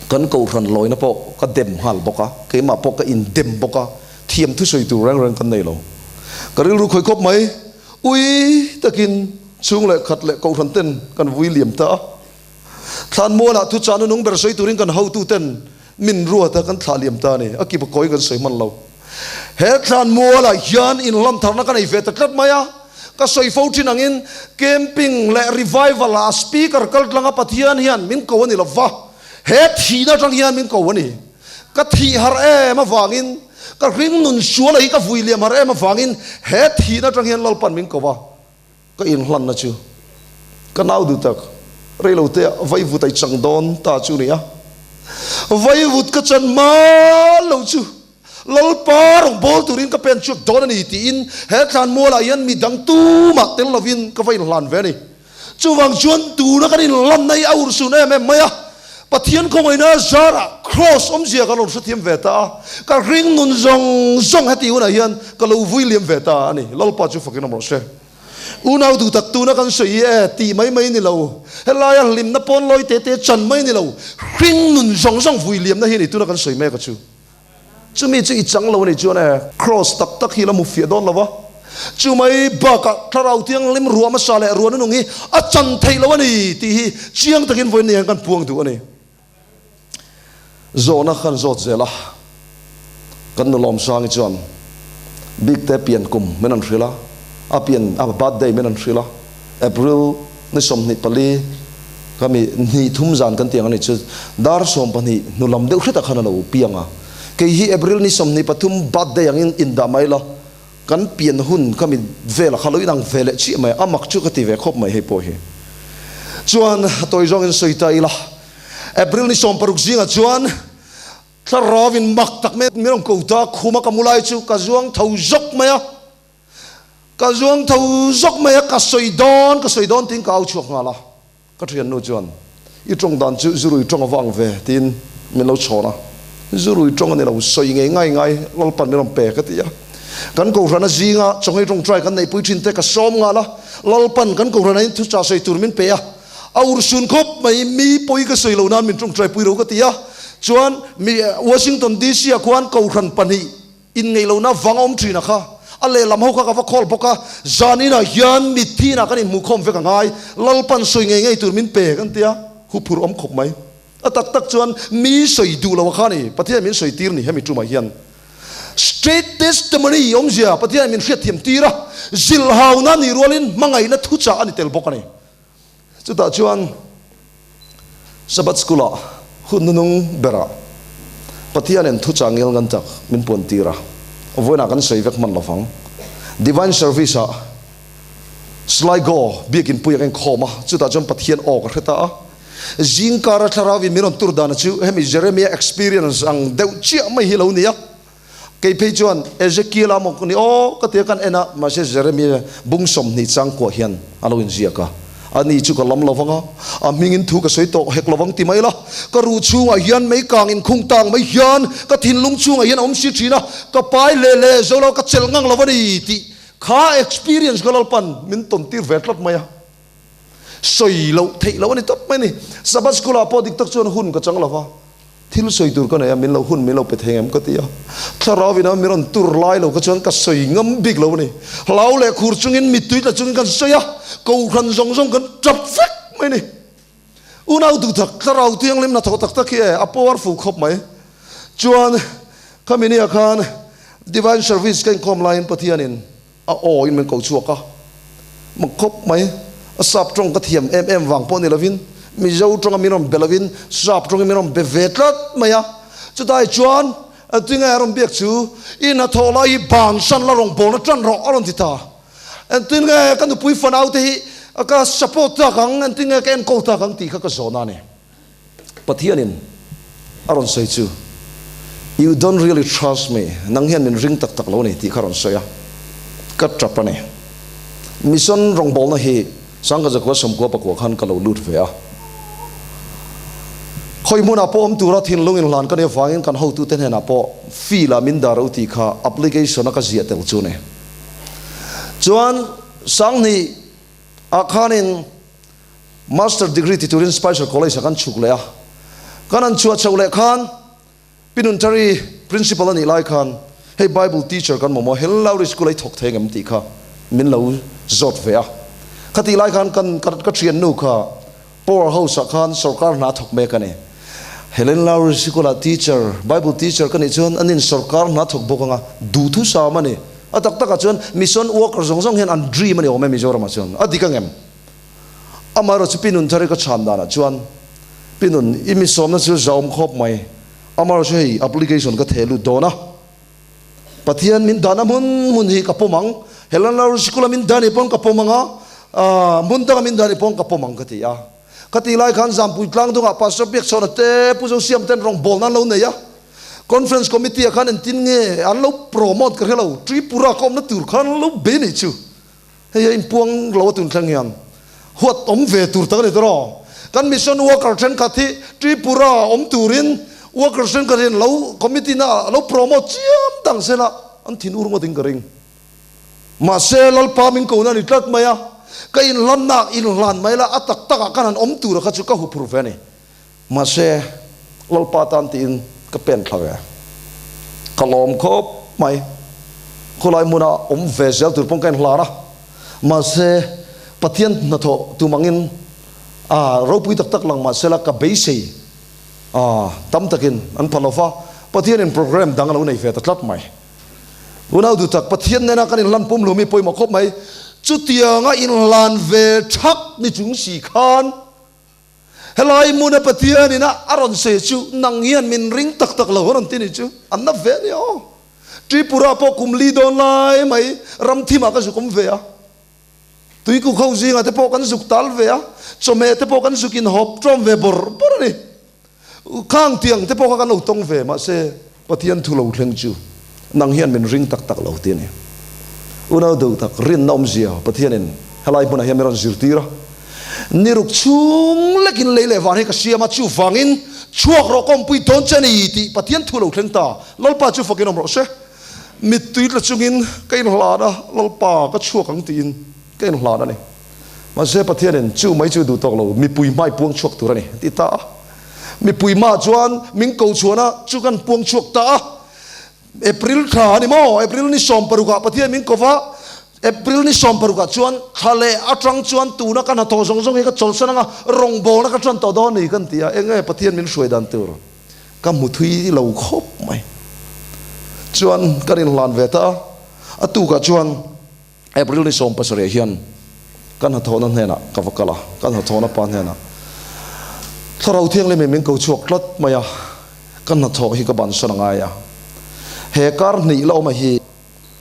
Kan kohhran lawina pawh ka dem nghal bawk a, keimah pawh ka indem bawk a, thiam thusawi tur reng reng kan nei lo. Ka rilru khawi khawp mai, ui takin chhung leh khat leh kohhran ten kan vui liam ta a. Thlanmualah thuchah nunung ber sawi turin kan hotu ten min ruat a, kan thlah liam ta a ni. A kip a kawi kan sawi hman lo. He thlanmualah hian inhlam tharna ka nei ve ta tlat mai a, ka sawi fo thin angin camping leh revival ah speaker kal tlanga Pathian hian min ko a ni lova, he thihna atang hian min ko a ni. Ka thih har em avangin, ka hring nun suala hi ka vui liam har em avangin he thihna atang hian Lalpan min ko a. Ka inhlanna chu ka nau duh tak, reilo te ah vaivut ai chang dawn ta chu ni a, vaivut ka chan hma lo chu Lalpa rawn bawl turin ka pen chhuak dawn a ni tiin he thlan mualah hian mi dang tumah tel lovin ka va inhlan ve a ni. Chuvang chuan tuna kan inhlanna hi a urhsun em em mai a, Pathian khawngaihna zarah Kraws awmzia ka rawn hrethiam ve ta a, ka ring nun zawng zawng heti hunah hian ka lo vui liam ve ta a ni. Lalpa chu fakin awm rawh se. Unau duh tak tuna kan sawi hi e tih mai mai ni lo, helaia hlimna pawn lawi te te chan mai ni lo, hring nun zawng zawng vui liamna hi a ni tuna kan sawi mek a chu. Chumi chu i chang lo a nih chuan e, Kraws tak tak hi la mu fiah dawn lo va, chu mai bakah Thlarau Thianghlim ruah hmasa leh ruah nunung hi a chan theih lo a ni tih hi chiang takin vawiin hian kan puang duh a ni. Zawhna khan zawt zel a, kan nu Lawmsangi chuan Bikte pian kum min an hrilh a, a pian a birthday min an hrilh a, April ni 24 ka mi hnih thum zan kan tih ang a nih chu dar 12 hnu lam deuh hretah khan a lo piang a, kei hi April ni 23 birthday angin indah mai la, kan pian hun ka mi velah kha lo inang ve leh chiah mai a, a mak chu ka ti ve khawp mai hei pawh hi. Chuan a tawi zawngin sawi ta ila, April ni 16 zingah chuan Thlarauin mak tak mai min rawn ko ta, khuma ka mu lai chu ka zuang tho zawk mai a. Ka zuang tho zawk mai a, ka sawi dawn, ka sawi dawn tiin ka au chhuak nghal a. Ka thiannu chuan, I tawng dan chu zurui tawng avang ve, tiin min lo chhawn a. Zurui tawng a ni lo, sawi ngei ngai ngai Lalpan min rawn pe ka ti a. Kan Kohhrana zinga chawngei tawngtai kan neihpui thin te ka sawm nghal a, Lalpan kan Kohhrana in thuchah sawi tur min pe a, a urhsun khawp mai, mi pawi ka sawi lo nan min tawngtai pui ro ka ti a. Chuan mi Washington DC ah khuan Kohhran pahnih inngeih lohna vang a awm thin a kha, a lehlam ho kha ka va call bawk a, zan inah hian mitthi inah kan inhmuhkhawm vek a ngai, Lalpan sawi ngei ngei tur min pe kan ti a, huphurh awm khawp mai. A tak tak chuan mi sawi duh lo a kha ni, Pathian min sawi tir ni hemi tumah hian. Straight testimony awmzia Pathian min hriatthiam tir a, zilhauna nih rualin hmangaihna thuchah a ni tel bawk a ni. Chutah chuan Sabbath School ah hun nunung berah Pathianin thuchah ngel ngan tak min puan tir a, vawiinah kan sawi vek hman lovang. Divine Service ah Sligo biakin pui a ka inkhawm a, chutah chuan Pathian aw ka hre ta a. Zingkara thlarauin min rawn tur dana chu hemi Jeremia experience ang deuh chiah mai hi lo ni a. Kei phei chuan Ezekiel a maw ni aw ka tia kan en a, mahse Jeremia bung 20 chang kuah hian a lo inziak a. Ani chu ka lam lo vang a, a hmingin thu ka sawi tawh hek lo vang ti mai la, ka ruh chhungah hian mei kang inkhung tang mai hian ka thinlung chhungah hian a awm si thin a, ka pai leh leh zo lo ka chelh ngang lo a ni tih kha experience ka Lalpan min tawn tir ve tlat mai a. Sawi loh theih loh a ni tawp mai a ni. Sabbath school ah pawh dik tak chuan hun ka chang lo va, thil sawi tur ka nei a, min lo hun min lo pe thei ngem ka ti a. Thlarau ina min rawn tur lai lo kha chuan ka sawi ngam bik lo a ni. Hlau leh khur chungin mittui tla chungin kan sawi a, kohhran zawng zawng kan tap vek mai a ni. Unau duhtak, thlarau thianghlim hnathawh tak tak hi e, a powerful khawp mai. Chuan khami nia khan Divine Service ka inkhawm laiin Pathianin A aw in min ko chhuak a, mak khawp mai. A sap tawng ka thiam em em vang pawh ni lovin, Mizo tawnga min rawn be lovin sap tawngin min rawn be ve tlat mai a. Chutai chuan tinge a rawn biak chu, I hnathawh lai hi bansan la rawn bawlna tan rawh a rawn ti ta. Engtin nge ka nupui fanau te hi ka support tak ang, engtin nge ka enkawl tak ang tih kha ka zawhna a ni. Pathianin a rawn sawi chu, You don't really trust me, nang hian min ring tak tak lo a ni tih kha a rawn sawi a, ka tap a ni. Mission rawngbawlna hi Sangha Zakua 94 khan ka lo lut ve a. Khawi hmunah pawh awm tura thinlung inhlan ka nih avangin kan hotute hnenah pawh fee lah min dar u tih kha application a ka ziah tel chu a ni. Chuan Sanghnih ah khanin Master degree ti turin Spicer College ah kan chhuk leh a, kan han chhuah chhoh leh khan Pinuntari Principal a nih lai khan hei Bible teacher kan mamawh Helen Lowry School a i thawk thei angem tih kha min lo zawt ve a. Khatih lai khan kan ka thiannu kha Power House ah khan sawrkar hna a thawk mek a ni. Helen Lowry School ah teacher, Bible teacher ka nih chuan anin sawrkar hna a thawk bawk anga duhthusam a ni. A tak takah chuan mission worker zawng zawng hian an dream a ni awm e Mizoram ah chuan. A dik angem? Amaherawh chu Pinun thar i ka chhan danah chuan Pinun i mi sawmna chu zahawm khawp mai. Amaherawh chu hei application ka theh lut dawn a, Pathian min dahna hmun hmun hi ka pawm ang, Helen Lowry Sikula min dah nih pawn ka pawm ang a, hmun danga min dah nih pawn ka pawm ang ka ti a. Ka tih lai khan Zampui tlang dungah Pastor Biakchhawna te Pu Zosiam ten rawngbawlna an lo nei a, Conference Committee ah khan engtin nge an lo promote ka hre lo, Tripura ka awmna tur khan an lo bei nih chu. Hei a inpuang lo a tun thleng hian huat awm ve tur tak a ni tawh rawh. Kan mission worker thenkhat hi Tripura awm turin worker thenkhat hian lo committee na lo promote chiam dang sela an thin ur ngawt in ka ring. Mahse Lalpa min ko na ni tlat mai a, ka inhlanna inhlan mai la a tak takah kan han awm tura kha chu ka huphur ve a ni. Mahse Lalpa tan tiin ka pen thla ve. Ka lawm khawp mai. Khawlai hmuna awm ve zel tur pawh ka inhlan a. Mahse Pathian hnathawh tum angin a ropui tak tak lang mahsela ka beisei a tam takin an pha lova. Pathianin program dang a lo nei ve ta tlat mai. Unau duh tak, Pathian nena kan inhlan pumhlum hi pawimawh khawp mai. Chutianga inhlan ve thak ni chung si khan Helai hmuna Pathian in a rawn sawi chu nang hian min ring tak tak lo a rawn ti ni chu an na ve a ni aw. Tripura pawh kum li dawn lai mai ram thimah ka zuk awm ve a, tuikuk ho zingah te pawh kan zuk tal ve a, chawhmeh te pawh kan zuk in hawp tawm ve bawrh bawrh a ni. Khang tiang te pawh kha kan lo tawng ve mahse Pathian thu lo thleng chu nang hian min ring tak tak lo ti a ni. Unau deuh tak rinna awmzia Pathianin helai hmunah hian min rawn zirtir a. Ni ruk chhung lekin lei leh van hi ka siam a, chuvangin Chhuak rawh kawngpui dawn che ni tih Pathian thu lo thleng ta. Lalpa chu fakin awm rawh se. Mittui tla chungin ka inhlan a, Lalpa ka chhuak ang tiin ka inhlan a ni. Mahse Pathianin chu mai chu duh tawk lo, mipui hmai puang chhuak tur a ni a ti ta a. Mipui hmaah chuan min ko chhuan a, chu kan puang chhuak ta a. April thla a ni maw? April ni sawmparukah Pathian min ko va, April ni sawmparukah chuan thla leh atang chuan tuna ka hnathawh zawng zawng hi ka chawlhsan anga rawngbawlna ka tan tawh dawn a ni kan ti a, eng nge Pathian min hruai dan tur ka hmu thui lo khawp mai. Chuan kan inhlan ve ta a, a tukah chuan April ni sawmpasarih hian ka hnathawhna hnenah ka va kal a, ka hnathawhna pa hnenah Thlarau Thianghlim in min ko chhuak tlat mai a, ka hnathawh hi ka bansan a ngai a, he kar hnih la awm a hi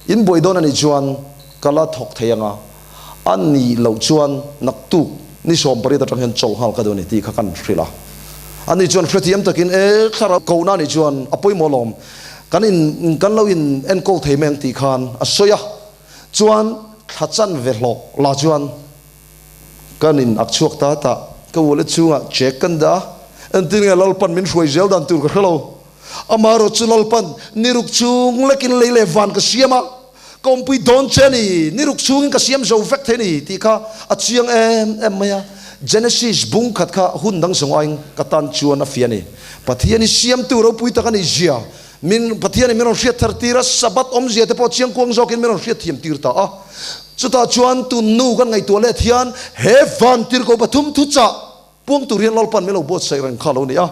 in buai dawn a nih chuan ka la thawk thei ang a, a nih loh chuan naktuk ni 18 atang hian chawlh nghal ka duh a ni tih kha kan hrilh a. Ani chuan hrethiam takin e thlarau kohna a nih chuan a pawimawh lawm, kan in kan lo in enkawl thei mai ang tih khan a sawi a, chuan thla chan ve hlawh la chuan Kan in ak chhuak ta ta, ka wallet chhungah check kan dah a, entir nge Lalpan min hruai zel dan tur ka hre lo. Amaherawh chu Lalpan niruk chung lekin lei leh van ka siam a, ka awmpui dawn che a ni, niruk chhungin ka siam zo vek thei a ni tih kha a chiang em em mai a. Genesis bung khat kha hun dang zawng aiin ka tan chuan a fiah a ni. Pathian hi siamtu ropui tak a nih zia Min Pathianin min rawn hriat thar tir a, Sabbath awmzia te pawh chiangkuang zawkin min rawn hriat thiam tir ta a. Chutah chuan tun nu kan ngaihtuah let hian he Vantirhkoh pathum thuchah puang tur hian Lalpan min lo buatsaih reng kha a lo ni a.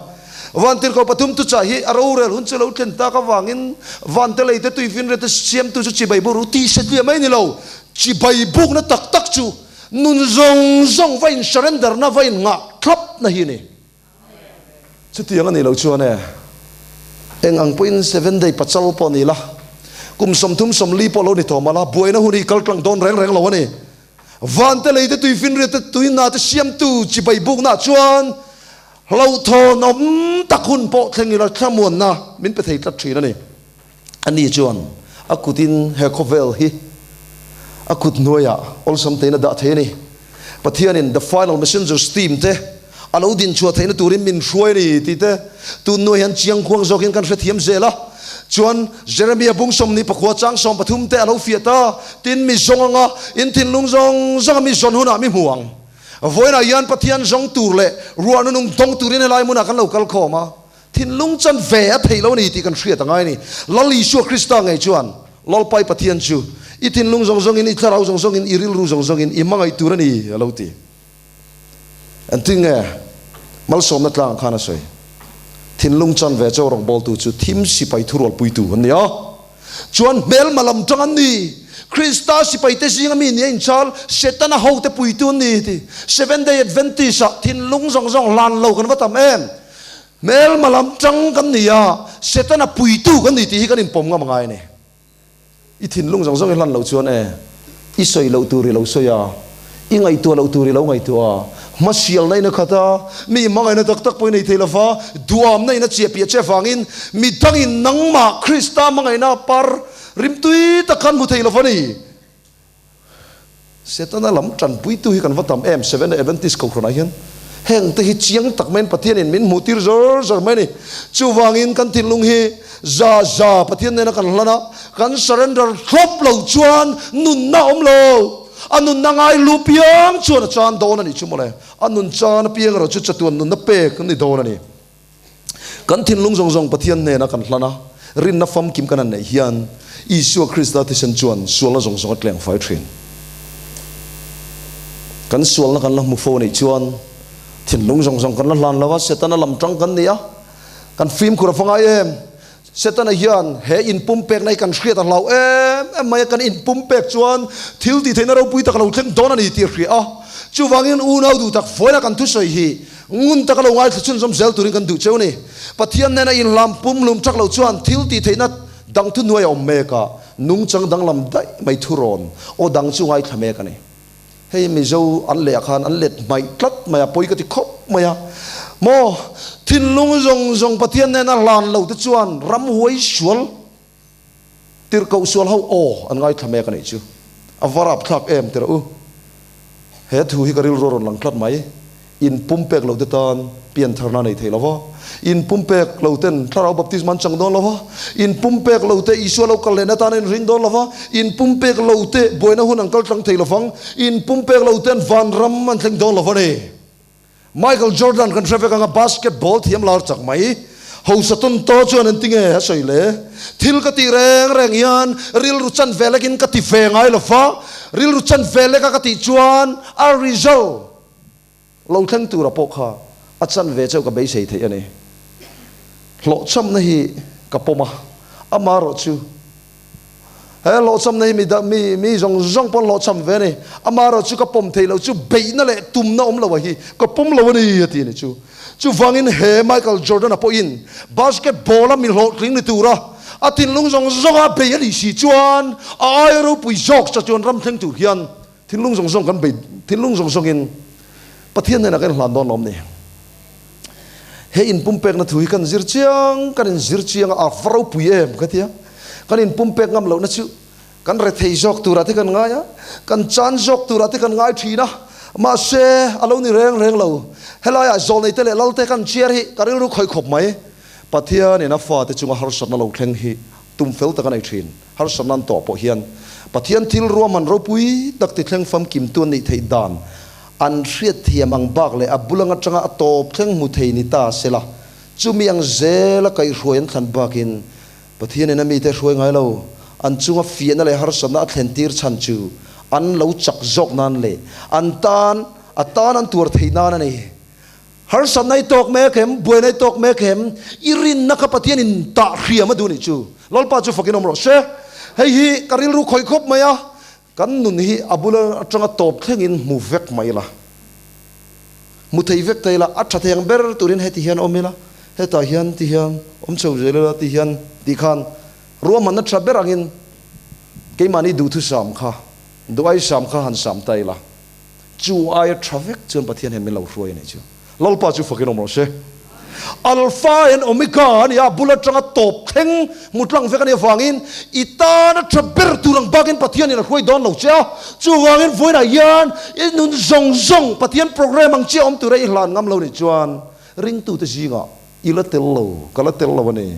Vantirhkoh pathum thuchah hi a rorel hun chu lo thlen tak avangin vante lei te tuifinriat te siamtu chu chibai bur u tih satliah mai ni lo, chibai bukna tak tak chu nun zawng zawng va in surrender na va in nghah thlap na hi a ni. Chutiang a nih loh chuan e, eng ang pawhin Seven Day pachal pawh ni la, kum 30 40 pawh lo ni tawh mah la, buaina hun hi kal tlang dawn reng reng lo a ni. Vante lei te tuifinriat te tuina te siamtu chibai buknaah chuan hlauhthawn awm tak hun pawh thleng ila thlamuanna min pe thei tlat thin a ni. Ani chuan a kutin he khawvel hi a kut hnuaiah awlsam tein a dah thei a ni. Pathianin The Final Messengers team te a lo dinchhuah theihna turin min hruai a ni tih te tun hnuai hian chiangkhuang zawkin kan hrethiam zel a. Chuan Jeremia bung 24 chang 13 te a lo fiah ta, Tin, mi zawng anga in thinlung zawng zawnga mi zawn hunah mi hmu ang. Vawiinah hian Pathian zawng tur leh ruahna nung dawng turin helai hmunah kan lo kal khawm a. Thinlung chan ve a theih lo a ni tih kan hriat a ngai a ni. Lal Isua Krista ngei chuan, Lalpai Pathian chu i thinlung zawng zawngin, i thlarau zawng zawngin, i rilru zawng zawngin i hmangaih tur a ni, a lo ti. Engtin nge malsawmna tlangah khan a sawi? Thinlung chan ve chaw rawngbawltu chu thim sipai thurualpuitu an ni a. Chuan hmelma lam tang an ni. Krista sipaite zinga mi nia inchal, Setana hote puitu an ni ti. Seventh Day Adventist-ah thinlung zawng zawng hlan lo kan va tam em? Hmelma lam tang kan ni a, Setana puitu kan ni tih hi kan inpawm ngam angai a ni. I thinlung zawng zawng i hlan loh chuan e, i sawi loh tur i lo sawi a, i ngaihtuah loh tur i lo ngaihtuah a, hmasialna in a khat a, mi hmangaihna tak tak pawh i nei thei lo va, duamna in a chiah piah che avangin mi dangin nangmah Krista hmangaihna par rimtui tak khan hmu thei lo va ni. Setana lam tanpuitu hi kan va tam em, Seventh Day Adventist kohhranah hian heng te hi chiang tak maiin Pathianin min hmuh tir zawr zawr mai a ni. Chuvangin kan thinlung hi za za Pathian nena kan hlan a, kan surrender thlawp lo chuan nunna a awm lo. A nunna ngai lu piang chuan a chan dawn a nih chu mawle. A nun chan apiang erawh chu chatuan nunna pek a ni dawn a ni. Kan thinlung zawng zawng Pathian hnena kan hlan a, rinna famkim kan han neih hian Isua Krista thisen chuan sualna zawng zawng a tleng fai thin. Kan sualna kan la hmu fo neih chuan thinlung zawng zawng kan la hlan lo a, Setana lam tang kan ni a, kan fimkhur a fa ngai em? Setana hian he inpumpekna hi kan hriat a hlau em em mai a, kan inpumpek chuan thil tih theihna ropui tak a lo thleng dawn a ni tih a hria a. Chuvangin unau duh tak vawiina kan thusawi hi ngun taka lo ngaithla chhunzawm zel turin kan duh cheu a ni. Pathian nena inhlam pumhlum tak lo chuan thil tih theihna dang thuhnuai a awm mek a, nungchang danglam daih mai thurawn aw dang chu ngaithla mek a ni. Hei Mizo an leh ah khan an let hmaih tlat mai a, pawi ka ti khawp mai a. Maw, thinlung zawng zawng Pathian nena hlan lo te chuan ramhuai sual, tirhkoh sual ho aw an ngaithla mek a nih chu. A va rapthlak em tirh u. He thu hi ka rilru a rawn lang tlat mai. In pumpek lo te tan piantharna nei thei lo va, in pumpek lo ten thlarau baptisma an chang dawn lo va, in pumpek lo te Isua lo kal lehna tan a inring dawn lo va, in pumpek lo te buaina hun an kal tlang thei lo vang, in pumpek lo ten vanram an thleng dawn lo va ni. Michael Jordan kan hre vek anga basketball thiam lar chak mai. Hausa tawn taw chuan an ti nge a sawi le? Thil ka tih reng reng hian rilru chan ve lekin ka ti ve ngai lo va, rilru chan ve leka ka tih chuan a result Lo thleng tura pawh kha a chan ve chauh ka beisei theih a ni. Hlawhchhamna hi ka pawm a, amaherawh chu he hlawhchhamna hi mi mi mi zawng zawng pawn hlawhchham ve a ni. Amaherawh chu ka pawm theih loh chu beihna leh tumna awm lo a hi ka pawm lo a ni a ti a ni chu. Chuvangin he Michael Jordan-a pawhin basketball-a mi hlawhtling ni tura a thinlung zawng zawnga bei a nih si chuan a aia ropui zawk cha chuan ram thleng tur hian Thinlung zawng zawng kan bei, thinlung zawng zawngin Pathian hnenah kan inhlan dawn lawm ni. He inpumpekna thu hi kan zir chiang, kan inzir chiang a, a va ropui em ka tia. Kan inpumpek ngam lohna chu kan rethei zawk turah te kan ngai a, kan chan zawk turah te kan ngai thin a, mahse a lo ni reng reng lo. Helaiah zawlneite leh lalte kan chiar hi ka rilru khawih khawp mai. Pathianin a fate chunga harsatna lo thleng hi tum fel tak a nei thin. Harsatna an tawh pawh hian Pathian thil ruahman ropui tak ti thleng famkim tu an nih theih dan an hriatthiam ang bak leh a bulang atanga a tawp thleng hmu thei ni ta sela, chumi ang zela kaihhruai an thlan bakin Pathianin a mite hruai ngai lo, an chunga fiahna leh harsatna a thlen tir chhan chu an lo chak zawk nan leh an tan a tan an tuar theih nan a ni. Harsatna i tawk mek em? Buaina i tawk mek em? I rinna kha Pathian in tah hriam a duh nih chu. Lalpa chu fakin awm rawh se. Hei hi ka rilru khawih khawp mai a, kan nun hi a bula atanga tawp thlengin hmu vek mai ila. Hmu thei vek ta ila, a tha thei ang ber turin heti hian awm ila, hetah hian ti hian awm chho zel ila ti hian tih khan ruahmanna tha ber angin keimahni duhthusam kha, duhaisam kha han sam ta ila. Chu aia tha vek chuan Pathian hian min lo hruai a nih chu. Lalpa chu fakin awm rawh se. Alpha and Omega a ni a, bul atanga tawp thleng hmu tlang vek a nih avangin i tana tha ber tur ang bakin Pathian in a hruai dawn lo che a. Chuvangin vawiinah hian i nun zawng zawng Pathian program ang chiah awm tura i hlan ngam lo nih chuan ringtute zingah I la tel lo, ka la tel lo a ni.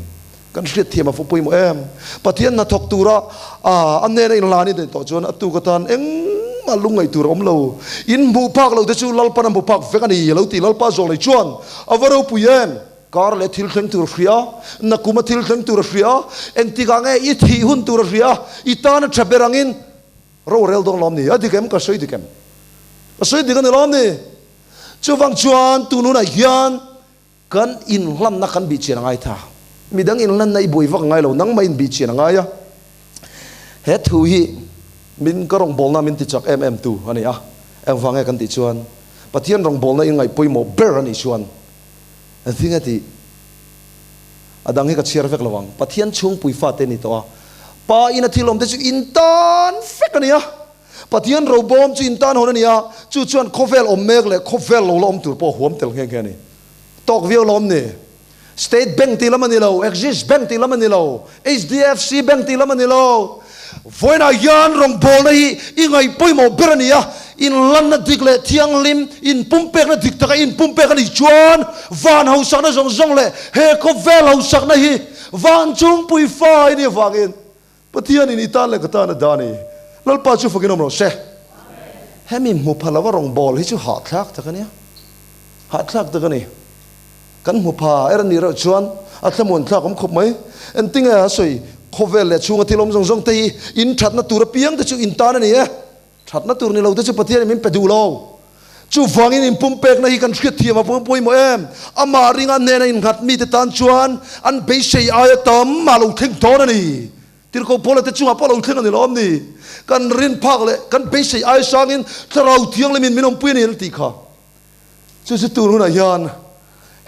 Kan hriatthiam a fu pawimawh em? Pathian hnathawk tura a hnena inlan i neih tawh chuan a tuk atan engmah lungngaih tur a awm lo. In hmuh phak lo te chu Lalpan a hmu phak vek a ni, a lo ti. Lalpa zawng nei chuan a va ropui em? Kar leh thil thleng tur a hria, nakuma thil thleng tur a hria, engtikah nge i thih hun tur a hria, i tan a tha ber angin rorel dawn lawm ni? A dik em? Ka sawi dik em? Ka sawi dik a ni lawm ni? Chuvang chuan tun hunah hian Kan inhlanna kan bihchian a ngai tha. Midang inhlanna i buai vak a ngai lo, nangmah inbihchian a ngai a. He thu hi min ka rawngbawlna min tichak em em tu a ni a. Engvang nge kan tih chuan Pathian rawngbawlna in ngaih pawimawh ber a nih chuan engtin nge tih a dang hi ka chhiar vek lo ang. Pathian chhungpui fate ni tawh a, Pa ina thil awmte chu in tan vek a ni a. Pathian robawm chu in tan hawn a ni a, chu chuan khawvel awm mek leh khawvel lo la awm tur pawh huam tel nghe nghe a ni. Tawk viau lo awm ni. State Bank tih lam a ni lo, Axis Bank tih lam a ni lo, HDFC Bank tih lam a ni lo. Vawiinah hian rawngbawlna hi i ngaih pawimawh ber a ni a, inlanna dik leh thianghlim, inpumpekna dik taka inpumpek a nih chuan van hausakna zawng zawng leh he khawvel hausakna hi van chungpui fa i nih avangin Pathianin i tan leh ka tan a dah a ni. Lalpa chu fakin awm rawh se. Hemi hmu pha lova rawngbâwl hi chu hahthlâk tak a nia. Hahthlâk tak a ni. Kan hmu pha er a nih reuh chuan a thlamuan thlâk awm khawp mai. Engtinge a sawi, khawvêl leh chhûnga thil awm zawng zawng te hi in ṭhatna tûr apiang te chu in tan a ni e. Thatna tur ni lo te chu Pathianin min pe duh lo. Chuvangin inpumpekna hi kan hriatthiam a pawimawh em? Amah ringa hnena innghat mite tan chuan an beisei aia tam a lo thleng dawn a ni. Tirhkoh Paula te chungah pawh a lo thleng a ni lawm ni? Kan rin phak leh kan beisei aia sangin Thlarau Thianghlimin min awmpui a ni an tih kha. Chu chu tur hunah hian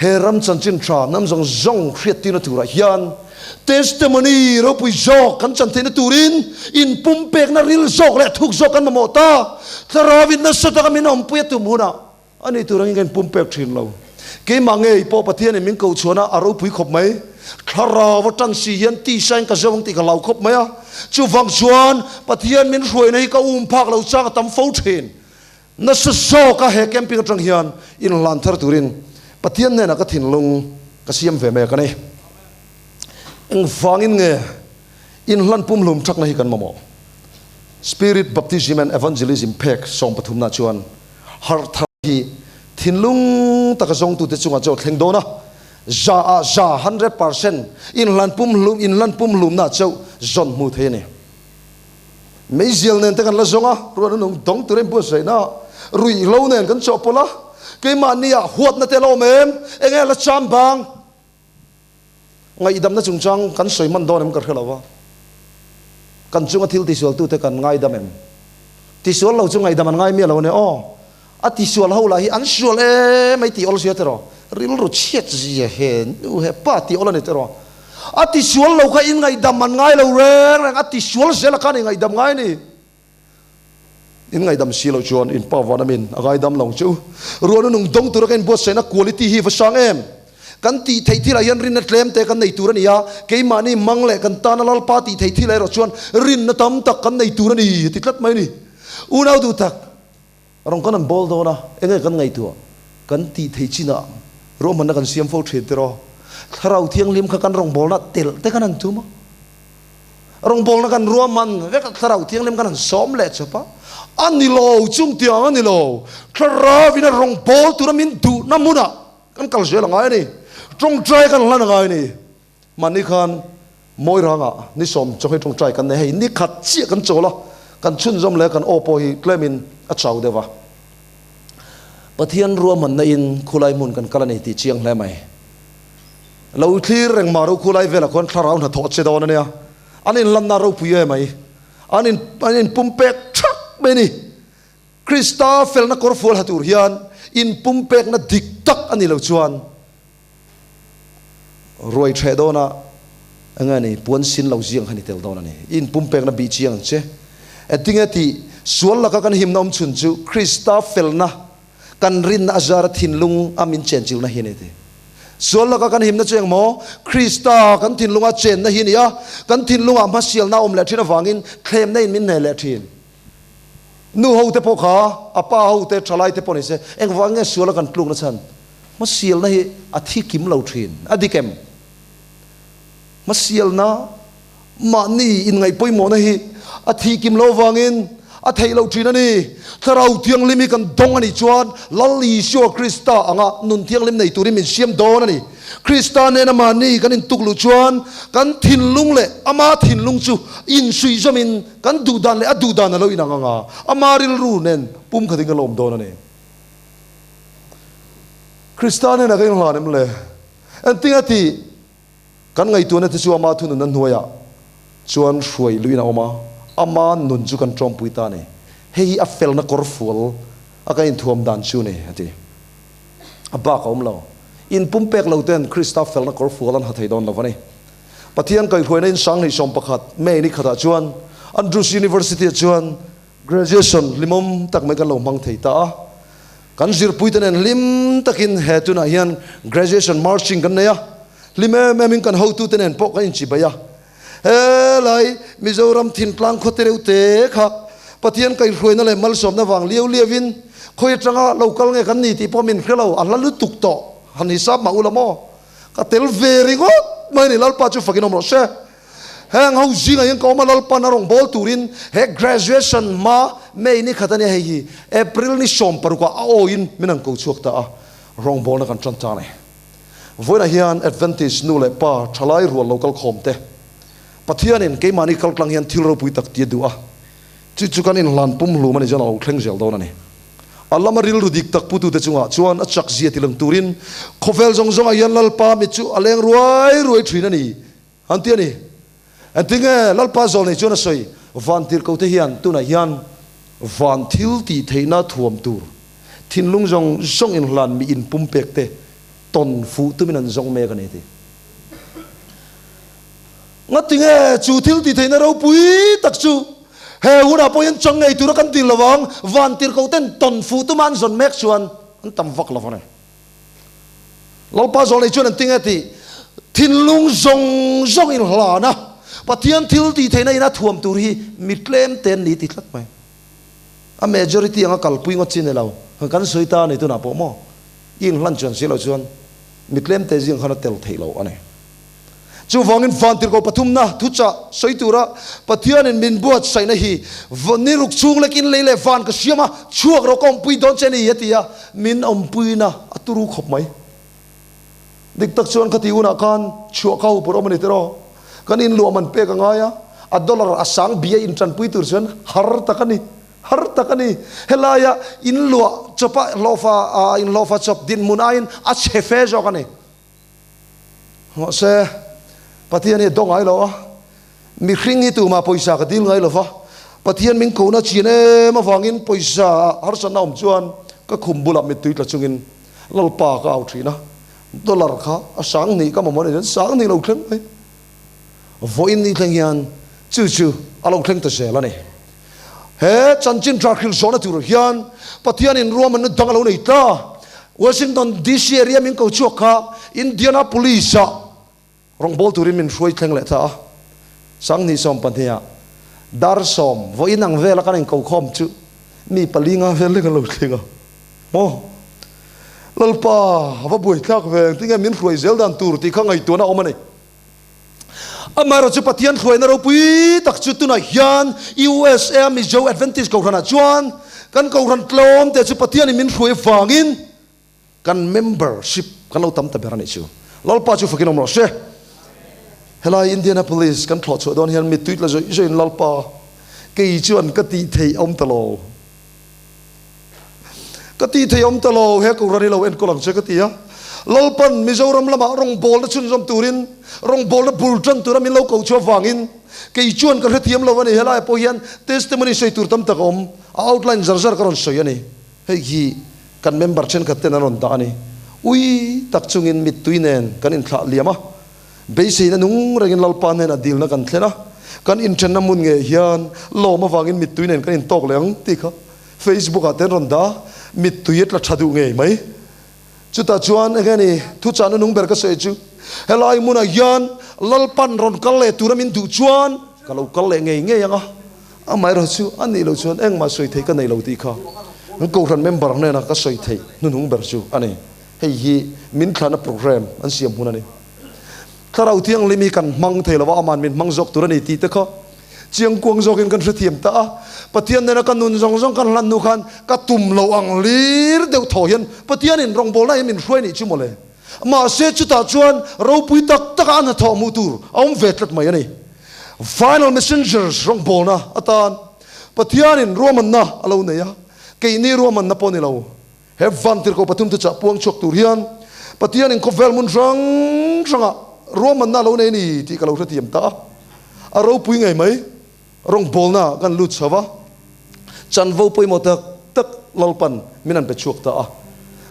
he ram chanchin tha hnam zawng zawng hriattirna turah hian testimony ropui zawk kan chan theihna turin inpumpekna ril zawk leh thuk zawk kan mamawh ta. Thlarauin nasa taka min awmpui a tum hunah a ni tur angin ka inpumpek thin lo. Keimah ngei pawh Pathianin min ko chhuahna a ropui khawp mai. Thlarau atan si hian tisain ka zo ang tih ka hlau khawp mai a. Chuvang chuan Pathian min hruaina hi ka um phak lo chang a tam fo thin. Nasa zawka he camping atang hian inhlan thar turin Pathian hnenah ka thinlung ka siam ve mek a ni. Engvangin nge inhlan pumhlum thakna hi kan mamawh? Spirit Baptism and Evangelism phek sawmpathumna chuan harh thar hi thinlung taka zawngtute chungah chaw thleng dawn a, za ah za, 100%, inhlan pumhlum inhlan pumhlumna chauh zawn hmu thei a ni. Meizial nen te kan la zawng a, ruah nunung dawng tur a inbuatsaihna ah ruihhlo nen kan chawhpawlh a, keimahni ah huatna te a la awm em? Enge a la cham bang? Ngaihdamna chungchang kan sawi hman dawn em ka hre lo va, kan chunga thil tisualtute kan ngaidam em? Tisual lo chu ngaihdam an ngai miah lo a nia aw. A tisual ho lah hi an sual em mai tih awl sia tiraw? Rilru chhiat zia he nu he pa tih awl a ni tiraw? A tisual lo kha in ngaihdam an ngai lo reng reng, a tisual zel a khan i ngaihdam ngai a ni. In ngaihdam si loh chuan in pa van amin a ngaidam lo ang che u. Ruahnu nung dawng tura ka inbuatsaihna quality hi va sang em? Kan tih theih thilah hian rinna tlem te kan nei tur a ni a, keimahni mang leh kan tana Lalpa tih theih thilah erawh chuan rinna tam tak kan nei tur a ni a ti tlat mai a ni. Unau duh tak. Rawng kan an bawl dawn a, enge kan ngaihtuah? Kan tih theih chinah ruahmanna kan siam fo thin tiraw? Thlarau Thianghlim kha kan rawngbawlna telh te kan han tum a, rawngbawlna kan ruahman vek a, Thlarau Thianghlim kan han sawm leh chawp a, a ni lo, chung tiang a ni lo, Thlarauin a rawngbâwl tura min duhna hmunah kan kal zel a ngai a ni, tawngtai kan hlan a ngai a ni. Mahni khan mawi rangah ni sawm chawhmeh tawngtai kan nei hei ni khat chiah kan chawl a, kan chhunzawm leh kan aw pawh hi tlemin a chau deuh a. Pathian ruahmanna in khulai hmun kan kal a ni tih chiang hle mai. Lo thlir reng mah ro khulai velah khuan thlarau hnathawh che dawn a nia. An inlanna ropui e mai. An in an inpumpek thak mai a ni. Krista felna kawrfual ha tur hian inpumpekna dik tak a ni lo chuan Ruai ṭheh dawnah eng a ni, puan sin lo ziang kha ni tel dawn a ni. I inpumpekna bih chiang ang che. Engtinge tih sual laka kan himna awm chhun chu Krista felna kan rinna a zara thinlung a min chenchilhna hi a ni ti. Sual laka kan himna chu engmaw? Krista kan thinlunga chenna hi a ni a, kan thinlungah hmasialna a awm leh ṭhin avangin thlemna in min hneh leh ṭhin. Nu ho te pawh kha, a pa ho te, ṭhalai te pawh ni se, engvang nge suala kan tlukna chhan? Hmasialna hi a thi kim lo thin. A dik em? Hmasialna, mahni inngaihpawimawhna hi a thi kim lo avangin a theih loh thin a ni. Thlarau Thianghlim hi kan dawng a nih chuan Lal Isua Krista anga nun thianghlim nei turin min siam dawn a ni. Krista nena mahni kan intuk luh chuan kan thinlung leh ama thinlung chu insuihzawmin kan duhdan leh a duhdan a lo inang ang a, ama rilru nen pum khatin kan lo awm dawn a ni. Krista hnenah ka inhlan em le? Engtin a tih? Kan ngaihtuahna te chu ama thununna hnuaiah chuan hruai luiin a awm a, ama nun chu kan tawmpui ta a ni. Hei hi a felna kawr fual a kan inthuam dan chu a ni, a ti. A bak a awm lo. Inpumpek lo ten Krista felna kawr fual an ha thei dawn lo a ni. Pathian kaihhruaina in 2011 May ni khatah chuan Andrews University-ah chuan Graduation hlimawm tak mai kan lo hmang thei ta a, kan zirpuite nen hlim takin he tunah hian graduation marching kan nei a, hlim em em in kan hotute nen pawh kan inchibai a. Helai Mizoram thintlang khawte reuh te kha Pathian kaihhruaina leh malsawmna vang liau liau in khawi atanga lo kal nge kan ni tih pawh min hre lo, a hla lutuk tawh han hisap mah ula maw? Ka tel ve ringawt mai a ni, Lalpa chu fakin awm rawh se. Heng ho zingah hian ka awm a, Lalpan a rawn bawl turin he graduation hma May ni khat a nia hei hi April ni 16 ah a awiin min han ko chhuak ta a, rawngbawlna kan tan ta a ni. Vawiinah hian Adventist nu leh pa thalai rual lo kal khawm te Pathianin keimahni kal tlang hian thil ropui tak ti a duh a, chu chu kan inhlan pumhlum a ni chuan a lo thleng zel dawn a ni. A lama rilru dik tak putute chungah chuan a chakzia ti lang turin khawvel zawng zawngah hian Lalpa mit chu a leng ruai ruai thin a ni. An ti a ni. Engtinge Lalpa zawlnei chuan a sawi, Van tirhkote hian tunah hian van thil tih theihna thuam tur, thinlung zawng zawng inhlan mi inpumpek te tawn fuh tumin an zawng mek a ni a ti. Ngatinge chu thil tih theihna ropui tak chu he hunah pawh hian chang ngei tura kan dil lo vang, van tirhkoten tawn fuh tuma an zawn mek chuan an tam vak lo a ni. Lalpa zawlnei chuan an ti nge tih thinlung zawng zawng in hlan a, Pathian thil tih theihna ina thuam tur hi mi tlem te an ni ti tlat mai. A majority anga kalpui ngawt chi ni lo. Kan sawi ta a ni tunah pawh maw? I inhlan chuan si lo chuan mi tlemte zing khan a tel theih lo a ni. Chuvangin vantirhkoh pathumna thuchah sawi tura Pathianin min buatsaihna hi ni ruk chhung lekin lei leh van ka siam a, chhuak rawh ka awmpui dawn che ni a ti a, min awmpuina a turu khawp mai. Dik tak chuan khati hunah khan chhuah kha hupur awm a ni tiraw? Kan inluah man pek a ngai a, a dollar a sang bia intanpui tur chuan har tak a ni, har tak a ni. Helaia inluah chawpa hlawhfa inhlawhfa chawp dinhmun aiin a chhe fe zawk a ni. Mahse, Pathian hi a daw ngai lo a, mihring hi tumah pawisa ka dil ngai lo va, Pathian min kohna chin em avangin pawisa ah harsatna awm chuan ka khum bulah mittui tla chungin Lalpa ka au thin a, dollar kha a sang hnih ka mamawh a ni chuan sang hnih lo thleng mai. Vawiin ni thleng hian chu chu a lo thleng ta zel a ni. He chanchin tha hrilh zawhna tur hian Pathianin ruahmanna dang a lo nei ta. Washington DC area min ko chhuak kha Indianapolis-ah rawngbâwl turin min hruai thleng leh ta a. Sanghnih 12ah dar sawm vawiin ang vela kan inkokhawm chu mi pali nga vel lek an lo thleng a. Maw? Lalpa, a va buaithlak ve, engtin nge min hruai zel dan tur tih kha ngaihtuahna a awm a ni. Amaherawh chu Pathian hruaina ropui tak chu tunah hian USA Mizo Adventist Kohhranah chuan kan kohhran tlawm te chu Pathianin min hruai avangin kan membership kan lo tam ta ber a nih chu. Lalpa chu fakin awm rawh se. Helai Indianapolis kan thlawh chhuah dawn hian mittui tla zawih zawihin Lalpa kei chuan ka tih theih a awm ta lo. Ka tih thei awm ta lo, he Kohhran hi lo enkawl ang che ka ti a. Lalpan Mizoram lamah rawngbawlna chhunzawm turin, rawngbawlna bul tan tura min lo ko chu avangin kei chuan ka hrethiam lo a ni. Helaiah pawh hian testimony sawi tur tam tak a awm, a outline zar zar ka rawn sawi a ni. Hei hi kan member thenkhat ten an rawn dah a ni. Ui tak chungin mittui nen kan inthlah liam a, beiseina nung rengin Lalpa hnenah dilna kan thlen a, kan inthenna hmun ngei hian lawm avangin mittui nen kan intawk leh ang tih kha Facebook ah te an rawn dah, mittui a tla tha duh ngei mai. Chutah chuan enge ni thuchahna nung ber ka sawi chu, helai hmunah hian Lalpan rawn kal leh tura min duh chuan ka lo kal leh ngei ngei ang a, amaherawh chu a nih loh chuan engmah sawi theih ka nei lo tih kha an Kohhran member hnena ka sawi theih hnuhnung ber chu a ni. Hei hi min thlahna program an siam hun a ni. Thlarau Thianghlim hi kan hmang thei lo a, aman min hmang zawk tur a ni tih te kha Chiangkuang zawkin kan hrethiam ta a, Pathian nena ka nun zawng zawng kan hlan hnu khan ka tum lo ang lir deuh thaw hian Pathianin rawngbawlna hi min hruai nih chu mawle. Mahse chutah chuan ropui tak taka a hnathawh hmuh tur a awm ve tlat mai a ni. Final Messengers rawngbawlna atan Pathianin ruahmanna a lo nei a, keini ruahmanna pawh ni lo. He vantirhkoh pathum te chah puang chhuak tur hian Pathianin khawvel hmun hrang hrangah ruahmanna a lo nei a ni tih ka lo hrethiam ta a. A ropui ngei mai. Rawngbawlna kan lut chho a, chanvo pawimawh tak tak Lalpan min an pe chhuak ta a.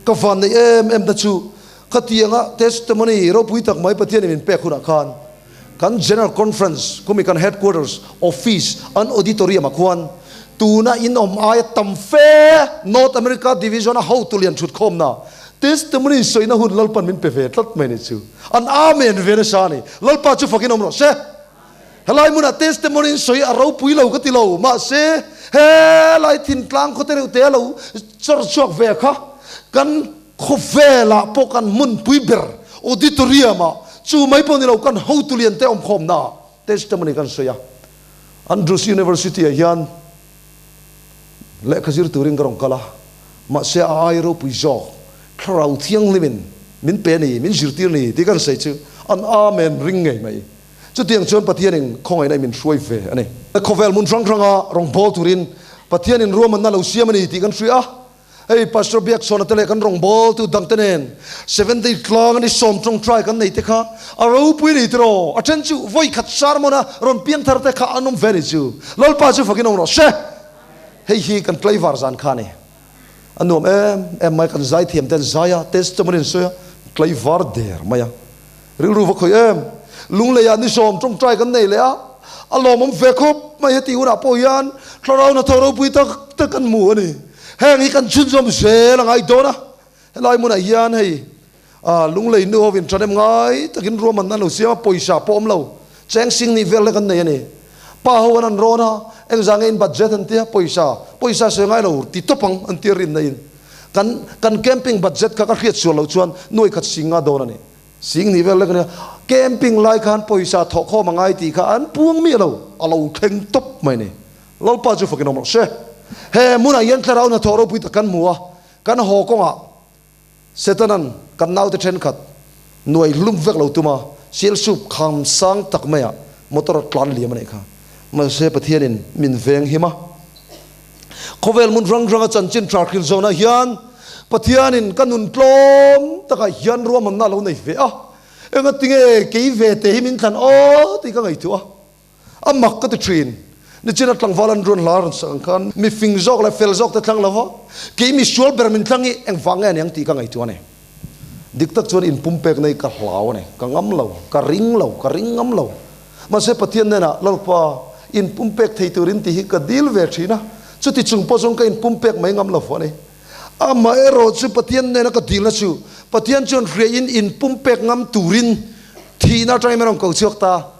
Ka van neih em em te chu khatianga testimony ropui tak mai Pathianin min pek hunah khan Kan General Conference khumi kan Headquarters Office an Auditorium ah khuan tuna in awm aia tam fe North America Division a hotu lian thut khawmna testimony sawina hun Lalpan min pe ve tlat mai ni chu an Amen ve nasa a ni. Lalpa chu fakin awm rawh se. Helai hmunah testimony in sawi a ropui lo ka ti lo mahse helai thintlang khawte reuh te a lo chawr chhuak ve kha kan Khawvelah pawh kan hmunpui ber auditorium ah chu mai pawh ni lo kan hotu lian te awmkhawmna ah testimony kan sawi a. Andrews University ah hian lehkha zir turin ka rawn kal a, mahse a ai ropui zawk Thlarau Thianghlimin min pe a ni, min zirtir a ni tih kan sawi chu an Amen ring ngei mai. Chutiang chuan Pathianin khawngaihna i min hruai ve a ni. Khawvel hmun hrang hranga rawngbâwl turin Pathianin ruahmanna lo siam a ni tih kan hria a. Hei Pastor Biakchhawna te leh kan rawngbawltu dangte nen Seventh Day tlang a ni sawm tawngtai kan nei te kha a ropui ni tiraw? A then chu vawi khat sermon a rawn piang thar te kha an awm ve ni chu. Lalpa chu fakin awm rawh se. Hei hi kan tlaivar zan kha a ni. A nuam em em mai kan zaithiam te an zai a, testimony an sawi a, tlaivar der mai a. Rilru va khawih em? Lungleiah ni sawm tawngtai kan nei leh a, a lawmawm ve khawp mai heti hunah pawh hian thlarau hnathawh ropui tak tak kan hmu a ni. Heng hi kan chhunzawm zel a ngai dawn a, helai hmunah hian hei Lunglei nu hovin ṭhahnem ngai takin ruahmanna an lo siam a, pawisa pawh awm lo, cheng sing nih vel hlek an nei a ni. Pa ho an an rawn a, engzah nge in budget an tia, pawisa, pawisa sawi ngai lo ti tawp ang an tia rinna in. Kan, kan camping budget kha ka hriat sual loh chuan nuai khat sing nga dawn a ni. Sing nih vel lek a nia. Camping lai khan pawisa thawh khawm a ngai tih kha an puang miah lo, a lo thleng tawp mai ni. Lalpa chu fakin awm rawh se. He hmunah hian thlarau hnathawh ropui tak kan hmu a, kan haw kawngah Setanan kan naute thenkhat nuai hlum vek lo tum a, sial sup kham sang tak maiah motor a tlan liam a nih kha. Mahse Pathianin min veng him a. Khawvel hmun hrang hranga chanchin tha hrilh zawnah hian Pathianin ka nun tlawm takah hian ruahmanna a lo nei ve a. Engatinge kei ve te hi min thlan aw tih ka ngaihtuah a. A mak ka ti thin. Nichina tlangval an ruan hla rawn sak ang khan mi fing zawk leh fel zawk te thlang lo va, kei mi sual ber min thlang hi engvang nge a ni ang tih ka ngaihtuah a ni. Dik tak chuan inpumpekna hi ka hlau a ni, ka ngam lo, ka ring lo, ka ring ngam lo. Mahse Pathian hnenah, Lalpa, inpumpek thei turin tih hi ka dil ve thin a, chuti chung pawh chuan ka inpumpek mai ngam lo a ni. Amaherawh chu Pathian hnena ka dilna chu Pathian chuan hriain inpumpek ngam turin thihna atangin min rawn ko chhuak ta.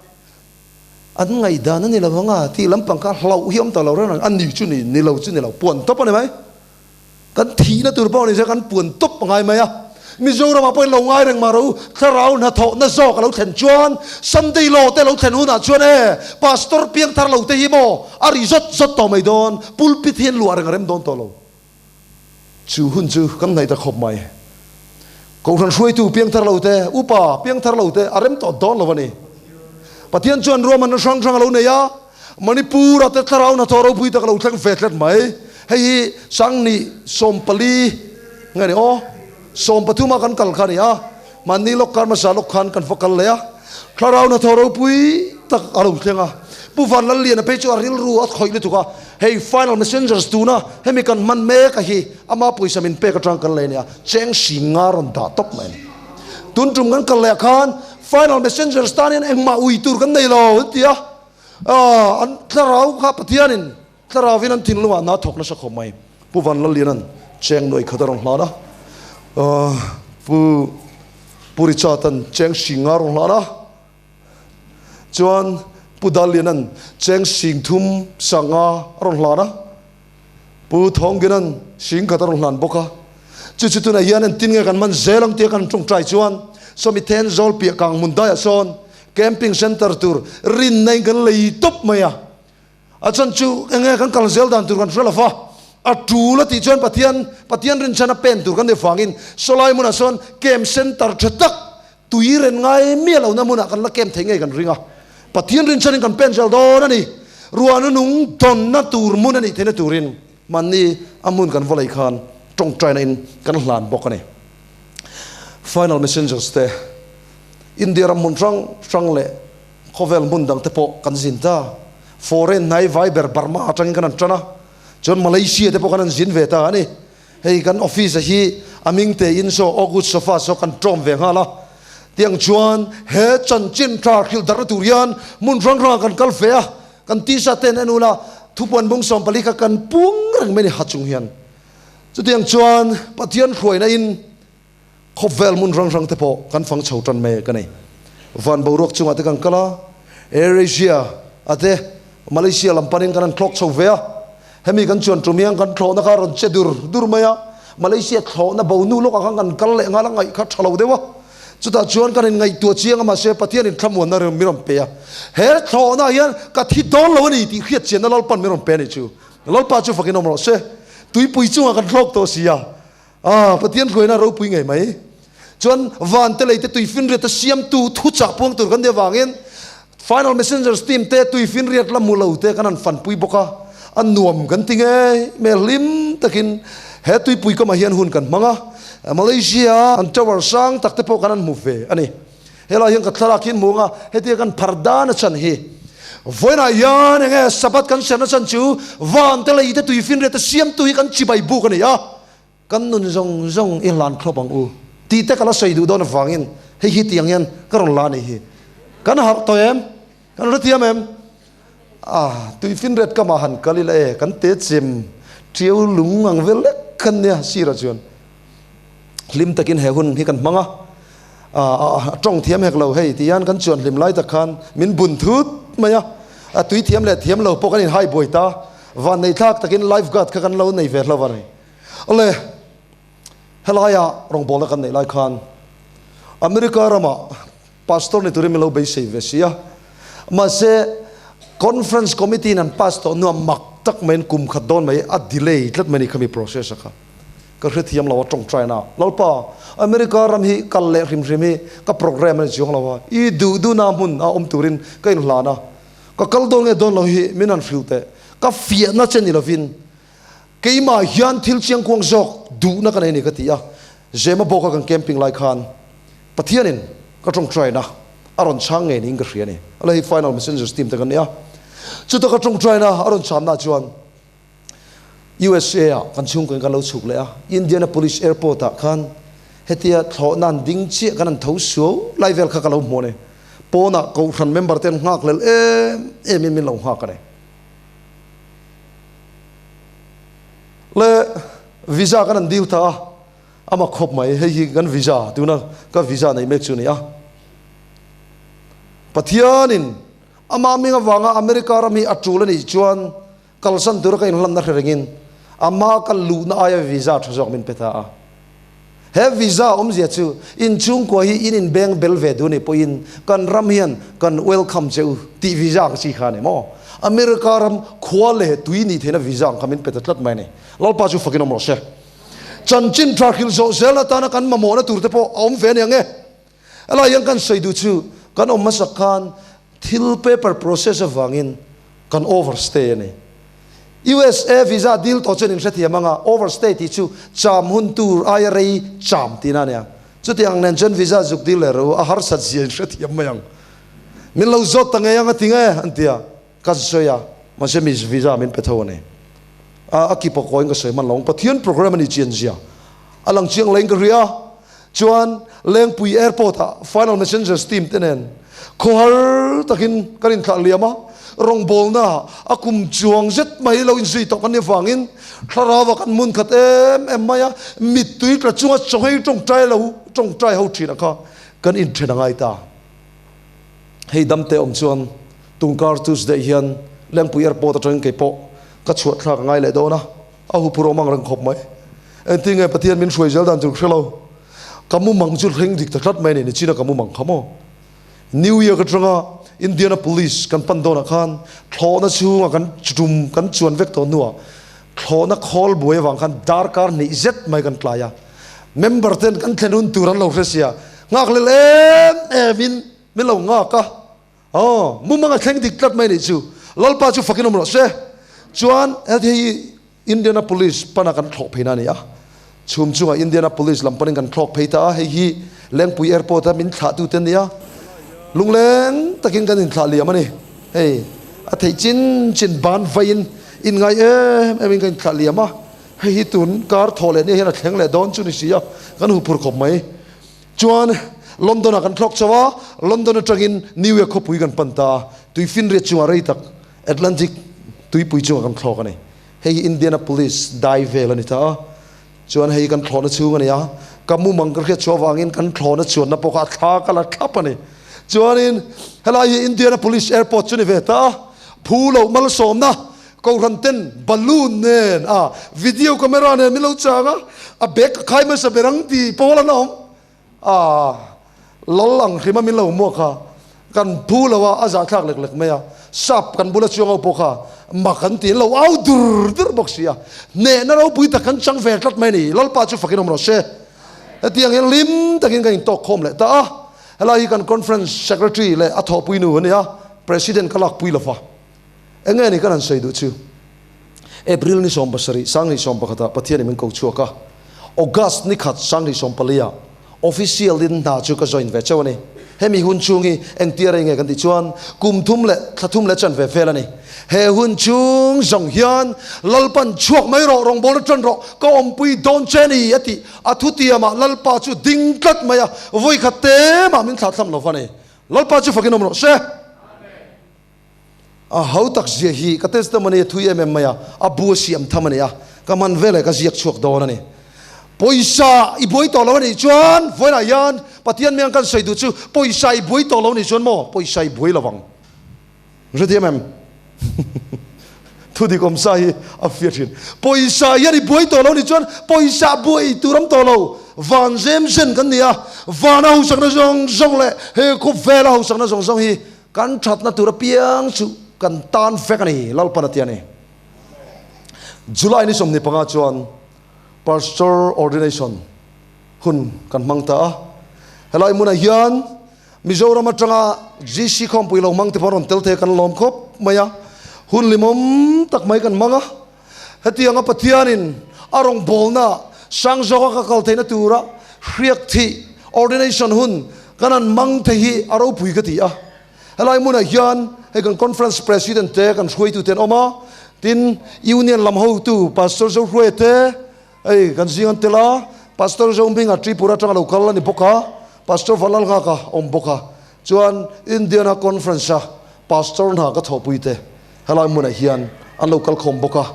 An ngaihdan a ni lo ang a tih lampang kha hlauh hi a awm ta lo reng reng. A ni chu ni, ni lo chu ni lo, puan tawp a ni mai. Kan thihna tur pawh ni se kan puan tawp a ngai mai a. Mizoramah pawhin lo ngai reng mah ro, thlarau hnathawhna zawk a lo thlen chuan Sunday law te a lo thlen hunah chuan e, Pastor piangthar lo te hi maw a ri zawt zawt tawh mai dawn, pulpit hi an luah reng a rem dawn tawh lo. Chu hun chu kan hnaih ta khawp mai. Kohhran hruaitu piangthar lo te, upa piangthar lo te a rem tawh dawn lo a ni. Pathian chuan ruahmanna hrang hrang a lo nei a, Manipur ah te thlarau hnathawh ropui tak a lo thleng ve tlat mai. Hei hi Sangni 14 nge ni aw, 13 ah kan kal kha a ni a, mahni lawk kar hmasa lawk khan kan va kal leh a, thlarau hnathawh ropui tak a lo thleng a. Pu Vanlalliana phei chu a rilru a khawih lutuk a, Hei final messengers tuna hemi kan hman mek a hi ama pawisa min pek atang kan lei ania cheng hring nga rawn dah tawp mai a ni. Tun tum kan kal leh ah khan final messengers tan hian engmah ui tur kan nei lo an ti a, an thlarau kha Pathianin thlarauvin an thinlungah hna thawk nasa khawp mai. Pu Vanlalliana'n cheng nuai khat a rawn hlan a, Pu Pu Richard-a'n cheng hring nga a rawn hlan a. Chuan Pu Dalliana'n cheng sing thum sanga a rawn hlan a, Pu Thawngina'n sing khat a rawn hlan bawk a. Chu chu tunah hian entin nge kan man zel ang tia kan tawngtai chuan sawmi then zawl piah kang hmun daiah sawn camping centre tur rinna in kan lei tawp mai a. A chan chu enge kan kal zel dan tur kan hre lo va, a tul a tih chuan Pathian Pathian rinchhan a pen tur kan ni vangin sawlai hmunah sawn camp centre tha tak tui ren ngai miah lohna hmunah kan la camp thei ngei kan ring a, Pathian rinchhanin kan pen zel dawn a ni. Ruahna nung dawnna tur hmun a nih theihna turin mahni a hmun kan va lei khan tawngtaina in kan hlan bawk a ni. Final Messengers te India ram hmun hrang hrang leh Khawvel hmun dang te pawh kan zin ta. Foreign hnai vai ber Burma atangin kan han tan a, chuan Malaysia te pawh kan han zin ve ta a ni. Hei kan office a hi a ming te in saw August sofa saw kan tawm ve nghal a. Tiang chuan he chanchin tha hrilh darh na tur hian hmun hrang hrangah kan kal ve a, kan t-shirt te an en ula thupuan bung 14 kha kan pung reng mai a ni ha chung hian. Chutiang chuan Pathian hruaina in Khawvel hmun hrang hrang te pawh kan fang chho tan mek a ni. Van boruak chungah te kan kal a, Air Asia a te Malaysia lam panin kan han thlawk chho ve a, hemi kan chuan tum hian kan thlawhna kha a rawn che dur dur mai a, Malaysia thlawhna bo hnu lawkah khan kan kal leh nghal a, ngaih kha tha lo deuh a, chutah chuan kan inngaihtuah chiang a, mahse Pathianin thlamuanna min rawn pe a, he thlawhnaah hian ka thi dawn lo a ni tih hriat chianna Lalpan min rawn pe a ni chu. Lalpa chu fakin awm rawh se, tuipui chungah kan thlawk tawh si a. Ah, Pathian hruaina ropui ngei mai. Chuan van te lei te tuifinriat te siamtu thuchah puang tur kan nih avangin Final Messengers team te tuifinriat la hmu lo te kan han fanpui bawk a, a nuam kan ti ngei mai a, hlim takin he tuipui kamah hian hun kan hmang a, Malaysia an tower sang tak te pawh kan han hmu ve a ni. Helai hian ka thlalak hi an hmu ang a, hetia kan phar dan a chan hi. Vawiinah hian enge Sabbath kan serna chan chu van te lei te tuifinriat te siamtu hi kan chibai buk a ni a, kan nun zawng zawng i hlan thlawp ang u tih te ka la sawi duh dawn avangin hei hi tiang hian ka rawn la a nih hi. Kan harh tawh em? Kan hrethiam em? Ah, tuifinriat kamah han kal ila e, kan te chem tiau lung ang vel lek khan nia sirah chuan hlim takin he hun hi kan hmang a, a tawng thiam hek lo hei ti hian kan chuan hlim lai tak khan min bun thut mai a, A tui thiam leh thiam lo pawh kan in hai buai ta. Van nei thlak takin life guard kha kan lo nei ve hlauh a ni. Awle, helaia rawngbawlna kan neih lai khan America ramah Pastor ni turin min lo beisei ve si a. Mahse, Conference Committee in an pass tawh hnuah mak tak maiin kum khat dawn mai a delay tlat mai a ni khami process a kha. Ka hrethiam lo a tawngtaina. Lalpa, America ram hi kal leh hrim hrim hi ka program a ni chuang lo a, i duh duhna hmun a awm turin ka inhlan a, ka kal dawn nge dawn lo hi min han hrilh teh. Ka fiahna che ni lovin keimah hian thil chiangkuang zawk duhna ka nei a ni ka ti a. Zema bawka kan camping lai khan Pathianin ka tawngtaina a rawn chhang ngei niin ka hria a ni. Ala hei Final Messengers team te kan ni a. Chuta ka tawngtaina a rawn chhanna chuan USA ah kan chhungkaw in kan lo chhuk leh a, Indianapolis airport ah khan hetia thlawhna an ding chiah kan an tho suau lai vel kha ka lo hmu a ni. Pawnah Kohhran member te an nghak lel em em in min lo nghak a ni. Le visa kan an dil ta a. Ama khawp mai, hei hi kan visa, tuna ka visa neih mek chu a ni a. Pathianin ama hming avanga America ram hi a tul a nih chuan kalsan tura ka inhlanna hre rengin ama ka luhna aia visa tha zawk min pe ta a. He visa awmzia chu inchhungkua hi in inbeng bel ve duh nih pawhin kan ram hian kan welcome che u tih visa ang chi kha a ni maw? America ram khua leh tui nih theihna visa ang kha min pe ta tlat mai a ni. Lalpa chu fakin awm rawh se. Chanchin tha hrilh zawh zel atana kan mamawhna tur te pawh a awm ve aniang e. Helai hian kan sawi duh chu kan awm hmasak khan thil paper process avangin kan overstay a ni. USA visa deal tawh chuan in hrethiam anga overstay tih chu cham hun tur aia rei cham tihna a nia. Chutiang nen chuan visa zuk deal leh ro a harsat zia in hrethiam mai ang. Min lo zawt ta ngei ang a ti nge an ti a. Ka sawi a, mahse mi visa min pe tho a ni. A a ki pawh kawiin ka sawi hman lo ang. Pathian program a ni chian zia a lang chiang leng ka hria. Chuan Lengpui Airport ah Final Messengers team te nen khawhar takin kan inthlah liam a, rawngbawlna a kum chuang zet mai lo inzui tawh kan nih avangin thlarau ah kan hmun khat em em mai a, mittui tla chunga chawnghei tawngtai lo tawngtai ho thin a kha kan inthen a ngai ta. Hei damte awm chuan tungkar Tuesday hian Lengpui Airport atangin kei pawh ka chhuah thlak a ngai leh dawn a, a huphur awm ang reng khawp mai. Engtin nge Pathian min hruai zel dan chu ka hre lo. Ka mumang chu thleng dik ta tlat mai a ni, nichina ka mumang kha maw. New York atanga Indianapolis kan pan dawnah khan thlawhna chhunga kan tum kan chuan vek tawh hnuah thlawhna khawl buai avang khan darkar hnih zet mai kan tlai a. Member ten kan thlen hun tur an lo hre sia, nghak lel em em in min lo nghak a, aw mumang a thleng dik tlat mai nih chu, Lalpa chu fakin awm rawh se. Chuan heti hi Indianapolis pana kan thlawh pheina a ni a, chhum chungah Indianapolis lam panin kan thlawk phei ta a, hei hi Lengpui Airport a min thlah tute an ni a, lungleng takin kan inthlah liam a ni, hei a theih chin chin ban vaiin inngai em em in kan inthlah liam a. Hei hi tun kar thaw leh nia hian a thleng leh dawn chu ni si a, kan hu phur khawp mai. Chuan London ah kan thlawk chho a, London atangin New York khawpui kan pan ta a, tui finriat chungah rei tak Atlantic tuipui chungah kan thlawk a ni. Hei hi Indianapolis dai vel a ni ta a, chuan hei hi kan thlawhna chhung a ni a, ka mumang ka hriat chhuah avangin kan thlawhna chuanna pawh kha a thla ka la thlap a ni. Chuanin helai hi Indianapolis airport chu ni ve ta a, phu loh malsawmna Kohhran ten balloon nen a video camera nen min lo chang a, a bag ka khai hmasa ber ang tih pawl an awm a, lal ang hrim a min lo hmuak kha kan phu lo a, a zahthlak lek lek mai a, sap kan bula chuang ho pawh kha mak an ti, an lo au dur dur bawk si a, hnehna ropui tak kan chang ve tlat mai a ni, Lalpa chu fakin awm rawh se. Hetiang hian hlim takin kan intawk khawm leh ta a, helai hi kan conference secretary leh a thawhpui nu a ni a, president ka lakpui lo va. Enge ni kan han sawi duh chu? April ni 17, 2011 ah Pathian in min ko chhuak a, August ni khat 2014 ah official in hna chu ka join ve chauh a ni. Hemi hun chhung hi engtia rei nge kan tih chuan kum thum leh thla thum leh chan ve vel a ni. He hun chhung zawng hian Lalpan chhuak mai rawh, rawngbawlna tan rawh, ka awmpui dawn che ni a tih a thutiamah Lalpa chu ding tlat mai a, vawikhat te mah min thlahthlam lo va ni. Lalpa chu fakin awm rawh se. A ho tak zia hi ka testimony a thui em em mai a, a bu a siam tham a ni a, ka hman veleh ka ziak chhuak dawn a ni. Pawisa i buai tawh lo a nih chuan vawiinah hian Pathian miang kan sawi duh chu pawisa i buai tawh lo a nih chuan maw pawisa i buai lo vang. Hrethiam em? Thu dik awm sa hi a fiah thin. Pawisa hian i buai tawh lo ni chuan pawisa buai tur awm tawh lo. Van zem zen kan ni a, vana hausakna zawng zawng leh he khawvela hausakna zawng zawng hi kan thatna tur apiang chu kan tan vek a ni, Lalpan a ti a ni. July ni 25 chuan Pastor Ordination hun kan hmang ta a. Helai hmunah hian Mizoram atanga GC khawmpui lo hmang te pawh an rawn tel thei a, kan lawm khawp mai a. Hun limawm tak mai kan hmang a. Hetianga Pathianin a rawngbawlna sang zawka ka kal theihna tura hriak thih, ordination, hun kan han hmang thei hi a ropui ka ti a. Helai hmunah hian hei kan Conference President te kan hruaitute an awm a, tin Union lam hotu Pastor Zohruaia te hei kan zing an tel a, Pastor Zohminga Tripura atanga lo kal a ni bawk a, Pastor Vanlalnghaka awm bawk a, chuan Indiana Conference a Pastor hna ka thawhpui te helai hmunah hian an lo kal khawm bawk a,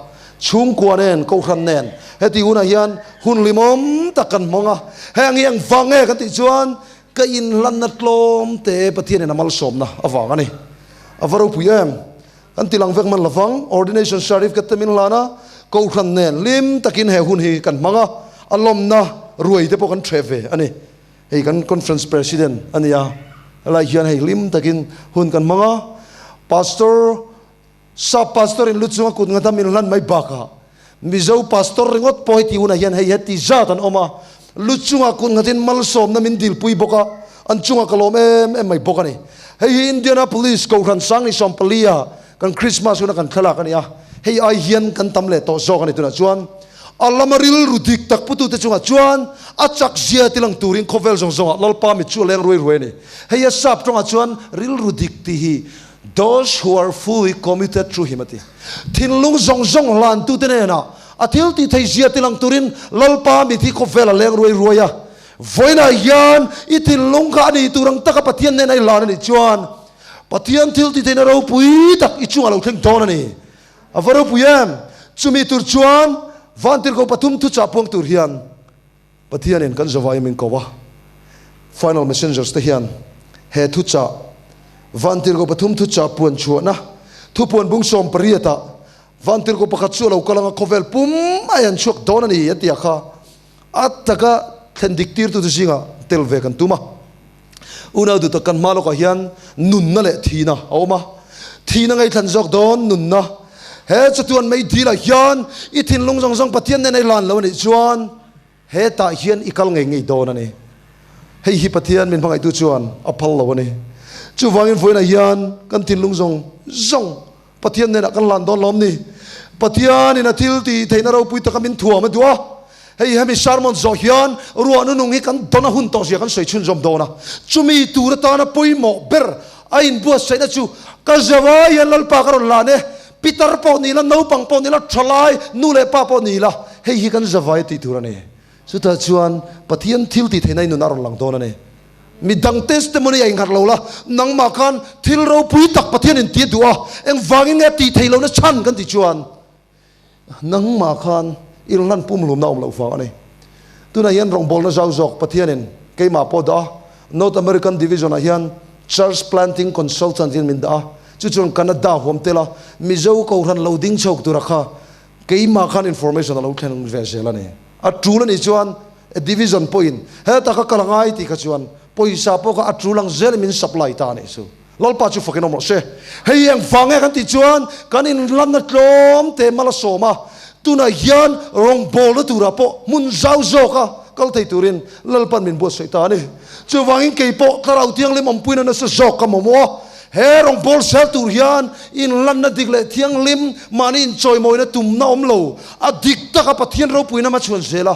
chhungkua nen Kohhran nen heti hunah hian hun limawm tak kan hmang a, heng hi engvang nge kan tih chuan Ka inhlanna tlawm te Pathianin a malsawmna avang a ni. A va ropui em? Kan ti lang vek man lovang. Ordination Certificate te min hlan a, Kohhran nen hlim takin he hun hi kan hmang a, a lawmna ruai te pawh kan ṭheh ve a ni. Hei kan Conference President a ni a, helai hian hei hlim takin hun kan hmang a. Pastor Sap pastor in lu chunga kut ngata min hlan mai bakah Mizo pastor ringawt pawh heti hunah hian hei heti zat an awm a, lu chunga kut nghatin malsawmna min dilpui bawk a, an chunga ka lawm em em mai bawk a ni. Hei hi Indianapolis Kohhran Sangni Sawmpalia kan Christmas huna kan thlalak a ni a, hei ai hian kan tam leh tawh zawk a ni tunah chuan. A lama rilru dik tak putute chungah chuan a chak zia ti lang turin khawvel zawng zawngah Lalpa mit chu a leng ruai ruai a ni. Hei a sap tawngah chuan rilru dik tih hi Those who are fully committed through him a ti. Thinlung zawng zawng hlantute hnenah a thil tih theih zia ti lang turin Lalpa mit hi khawvel a leng ruai ruai a. Vawiinah hian i thinlung kha a ni tur ang taka Pathian hnena i hlan a nih chuan Pathian thil tih theihna ropui tak i chungah lo thleng dawn a ni. A va ropui em! Chumi tur chuan Vantirhkoh pathum thuchah puang tur hian Pathianin kan zavai min ko a, Final Messengers te hian he thuchah, Vantirhkoh pathum thuchah puan chhuahna thupuan bung 18 ah Vantirhkoh pakhat chu a lo kal anga khawvel pum a en chhuak dawn a ni a ti a kha a taka thlen dik tirtu te zingah tel ve kan tum a. Unau duhtak kan hma lawkah hian nunna leh thihna a awm a, thihna ngaihthlan zawk dawn nunna. He chatuan mei dilah hian i thinlung zawng zawng Pathian nen a i hlan lo a nih chuan hetah hian i kal ngei ngei dawn a ni. Hei hi Pathian min hmangaihtu chuan a phal lo a ni. Chuvangin vawiinah hian kan thinlung zawng zawng Pathian hnenah kan hlan dawn lawm ni? Pathianin a thil tih theihna ropui taka min thuam a duh a. Hei hemi sermon zawh hian ruah nunung hi kan dawn a hun tawh zia kan sawi chhunzawm dawn a. Chumi tur atana pawimawh ber a inbuatsaihna chu ka zava hian Lalpa ka rawn hlan e, pitar pawh ni la, naupang pawh ni la, thalai, nu leh pa pawh ni la, hei hi kan zavai tih tur a ni. Chutah chuan Pathian thil tih theihna i nun a rawn lang dawn a ni. Mi dang testimony a inghat lo la, nangmah khan thil ropui tak Pathian in ti a duh a, engvangin nge a tih theih lohna chhan kan tih chuan nangmah khan i rawn hlan pumhlumna a awm loh vang a ni. Tunah hian rawngbawlna zau zawk Pathianin keimah pawh dah a, North American Division ah hian Church Planting Consultant in min dah a, chu chuan Canada huam tel a, Mizo Kohhran lo ding chhawk tura kha keimah khan information a lo thlen ve zel a ni. A tul a nih chuan division pawhin heta ka kal a ngai tih kha chuan pawisa pawh kha a tul ang zel in min supply ta a nih chu. Lalpa chu fakin awm rawh se. Hei engvang nge kan tih chuan kan inlanna tlawm te mal a sawm a, tunah hian rawngbawlna turah pawh hmun zau zawka kal thei turin Lalpan min buatsaih ta a ni. Chuvangin kei pawh Thlarau Thianghlim awmpuina nasa zawk ka mamawh a, he rawngbâwl sel tur hian inlanna dik leh thianghlim mahni inchawimawina tumna awm lo, a dik taka Pathian ropuina hmachhuan zel a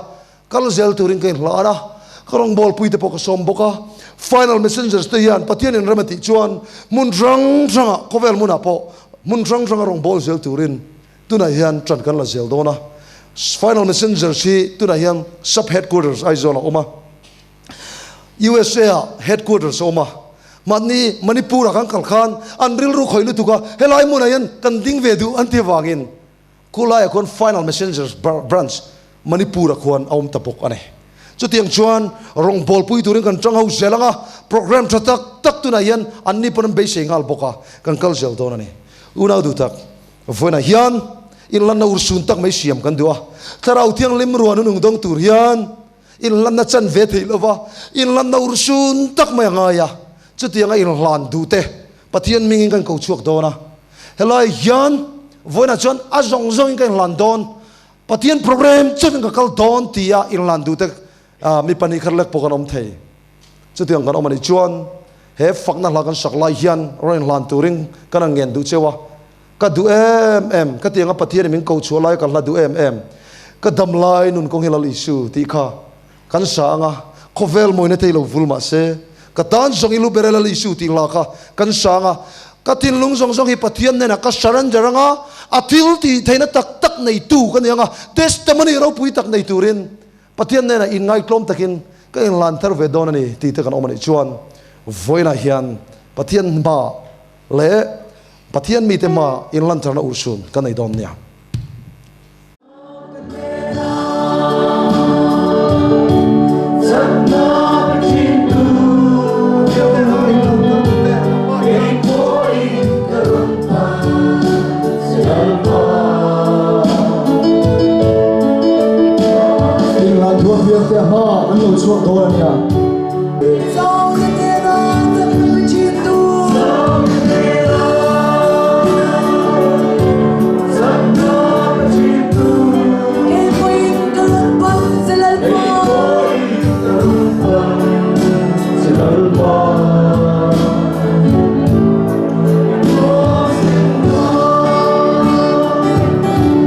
kal zel turin ka inhlan a, ka rawngbâwlpui te pawh ka sawm bawk a. Final Messengers te hian Pathian inrem a tih chuan hmun hrang hrangah, khawvel hmunah pawh hmun hrang hranga rawngbâwl zel turin tunah hian ṭan kan la zel dawn a. Final Messengers hi tunah hian Sub Headquarters Aizawl a awm a. USA ah headquarters a awm a, mahni Manipur ah kan kal khan an rilru khawih lutuk a, helai hmunah hian kan ding ve duh an ti avangin khulaiah khuan Final Messengers Branch Manipur ah khuan a awm ta bawk a ni. Chutiang chuan rawngbawlpui turin kan tang ho zel ang a, program tha tak tak tunah hian anni pawn an beisei nghal bawk a, kan kal zel dawn a ni. Unau duh tak, vawiinah hian inlanna urhsun tak mai siam kan duh a. Thlarau Thianghlim ruah nunung dawng tur hian inlanna chan ve theih lova inlanna urhsun tak mai a ngai a. Chutianga inhlan duh te Pathian hmingin kan ko chhuak dawn a. Helai hian vawiinah chuan a zawng zawngin ka inhlan dawn, Pathian program chauhin ka kal dawn tia inhlan duh te mi pahnih khat lek pawh kan awm thei. Chutiang kan awm a nih chuan he fakna hla kan sak lai hian rawn inhlan turin kan han ngen duh cheu a. Ka duh em em, ka tianga Pathianin min ko chhuah lai ka hla duh em em, ka dam lai nun kawng hi Lal Isu tih kha kan sa ang a, khawvel mawina thei lo vul mah se, ka tan zawng i lu ber e Lal Isu tih hla kha kan sa ang a, ka thinlung zawng zawng hi Pathian hnenah ka surrender ang a, a thil tih theihna tak tak neitu ka ni ang a, testimony ropui tak nei turin Pathian hnenah inngaihtlawm takin ka inhlan thar ve dawn a ni tih te kan awm a nih chuan vawiinah hian Pathian hma leh Pathian mite hma inhlan tharna urhsun ka nei dawn nia. Inlan thuam viau te hma an lo chhuak dawn a nia.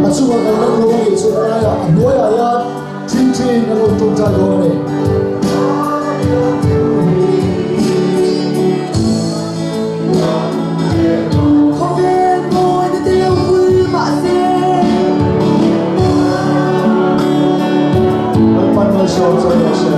A chungah kan ram lo nih chu a laiah a hnuaiah hian ṭingṭiin kan rawn ṭawngṭai dawn a ni. Lalpan malsawm che rawh se.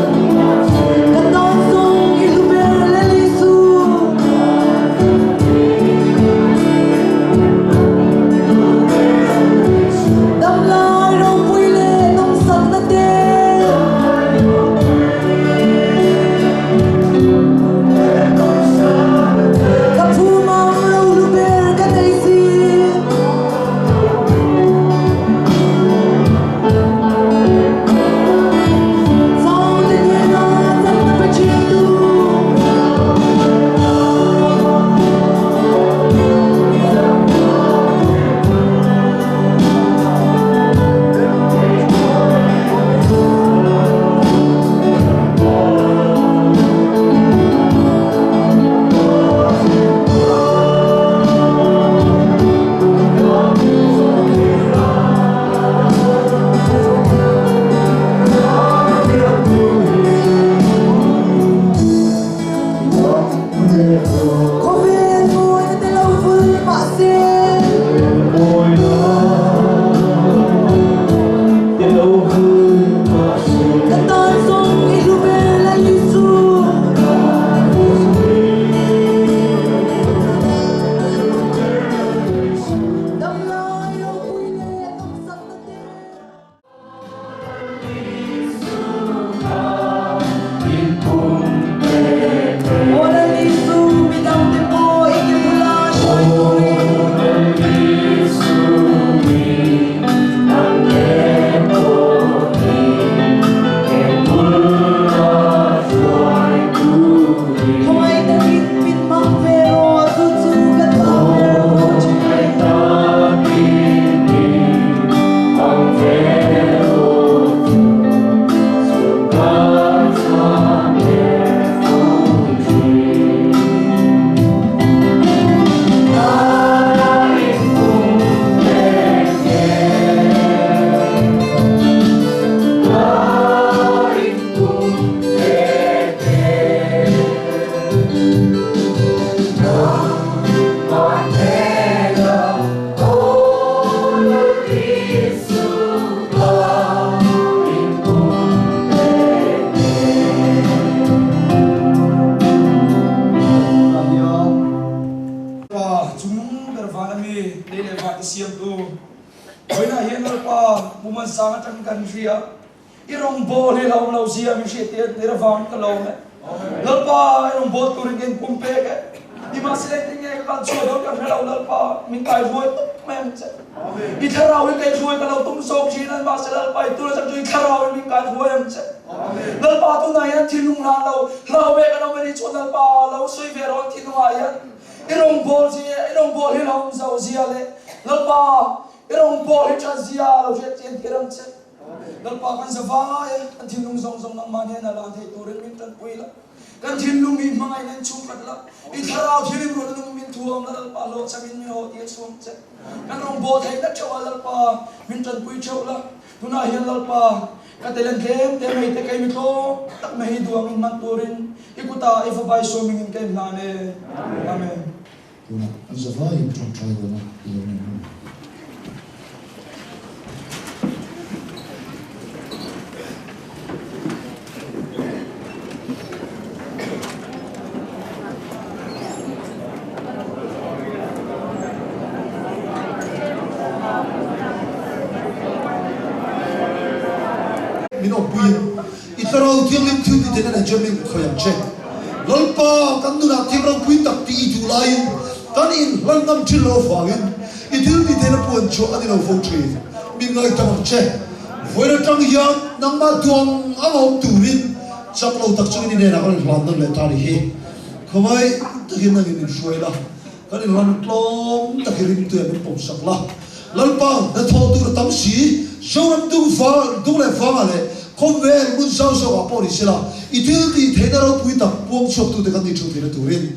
Pa chung ber van a mi lei leh van te siamtu vawiinah hian Lalpa Pu Mansang atang kan hria i rawngbâwl hi hlauh lo zia min hriat tir tir avangin ka lawm e. Lalpa i rawngbâwl turin ka inpumpek e. Nimahsela engtin nge ka kal chhuah dawn ka hre lo Lalpa, min kaihruai tawp mai ang che. I thlarau hi kaihruai ka lo tum zawk thin a, nimahsela Lalpa i tuna chang chu i thlarau in min kaihruai ang che. Lalpa tunah hian thinlung hlan lo hlau ve kan awm a nih chuan Lalpa lo sawi ve rawh an thinlungah hian i rawngbâwl zia i rawngbâwl hi lo awm zo zia leh Lalpa i rawngbâwl hi ṭhat zia lo hriat chian tir ang che. Lalpa kan za vai a, kan thinlung zawng zawng nangmah hnena lan theih turin min ṭanpui la. Kan thinlung hi hmangaihna in chhungkhat la, i thlarau thilim ruat a nung min thuam la, Lalpa hlawhchham in min haw tir chhuang che. Kan rawngbâwl theihna ṭheuh ah Lalpa min ṭanpui ṭheuh la. Tunah hian Lalpa, ka telen tlem te mai te kei mi tlawm tak mai hi duang in hman turin i kutah i fapa i sawming in ka inhlan e. Amen. Tunah an zavaiin ṭawngṭai dawn a i lo nei maw? Min awmpuiin i thlarau thianghlim thil ti theihna nei chuan min khawih ang che. Lalpa, kan nunah thil ropui tak tih i duh laiin kan inhlan ngam thin lo avangin i thil ti theihna puan chhuah a ni lo fo thin. Min ngaihtham ang che. Vawiin atang hian nangmah duang ang awm turin chak lo tak chungin i hnenah kan inhlan nawn leh ta a ni hi. Khawngaih takin nangin min hruai la. Kan inlan tlawm tak hi ringtuia min pawmsak la. Lalpa, hnathawh tur a tam si, Zoram dung vang, dung leh vangah leh khawvel hmun zau zawkah pawh ni sela, i thil tih theihna ropui tak puang chhuaktute kan tih thu theihna turin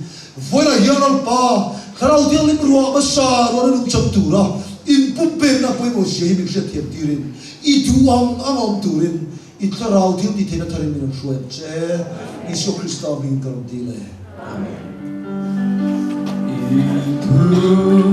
vawilah hian Lalpa, Thlarau Thianghlim ruah hmasa ruahna nungchang tura inpumpekna pawimawh zia hi min hriatthiam tirin, i duh ang ang awm turin i Thlarau thil tih theihna tharin min rawn hruai ang che. Isua Krista hmingin ka rawn dil e. Amen. I thu.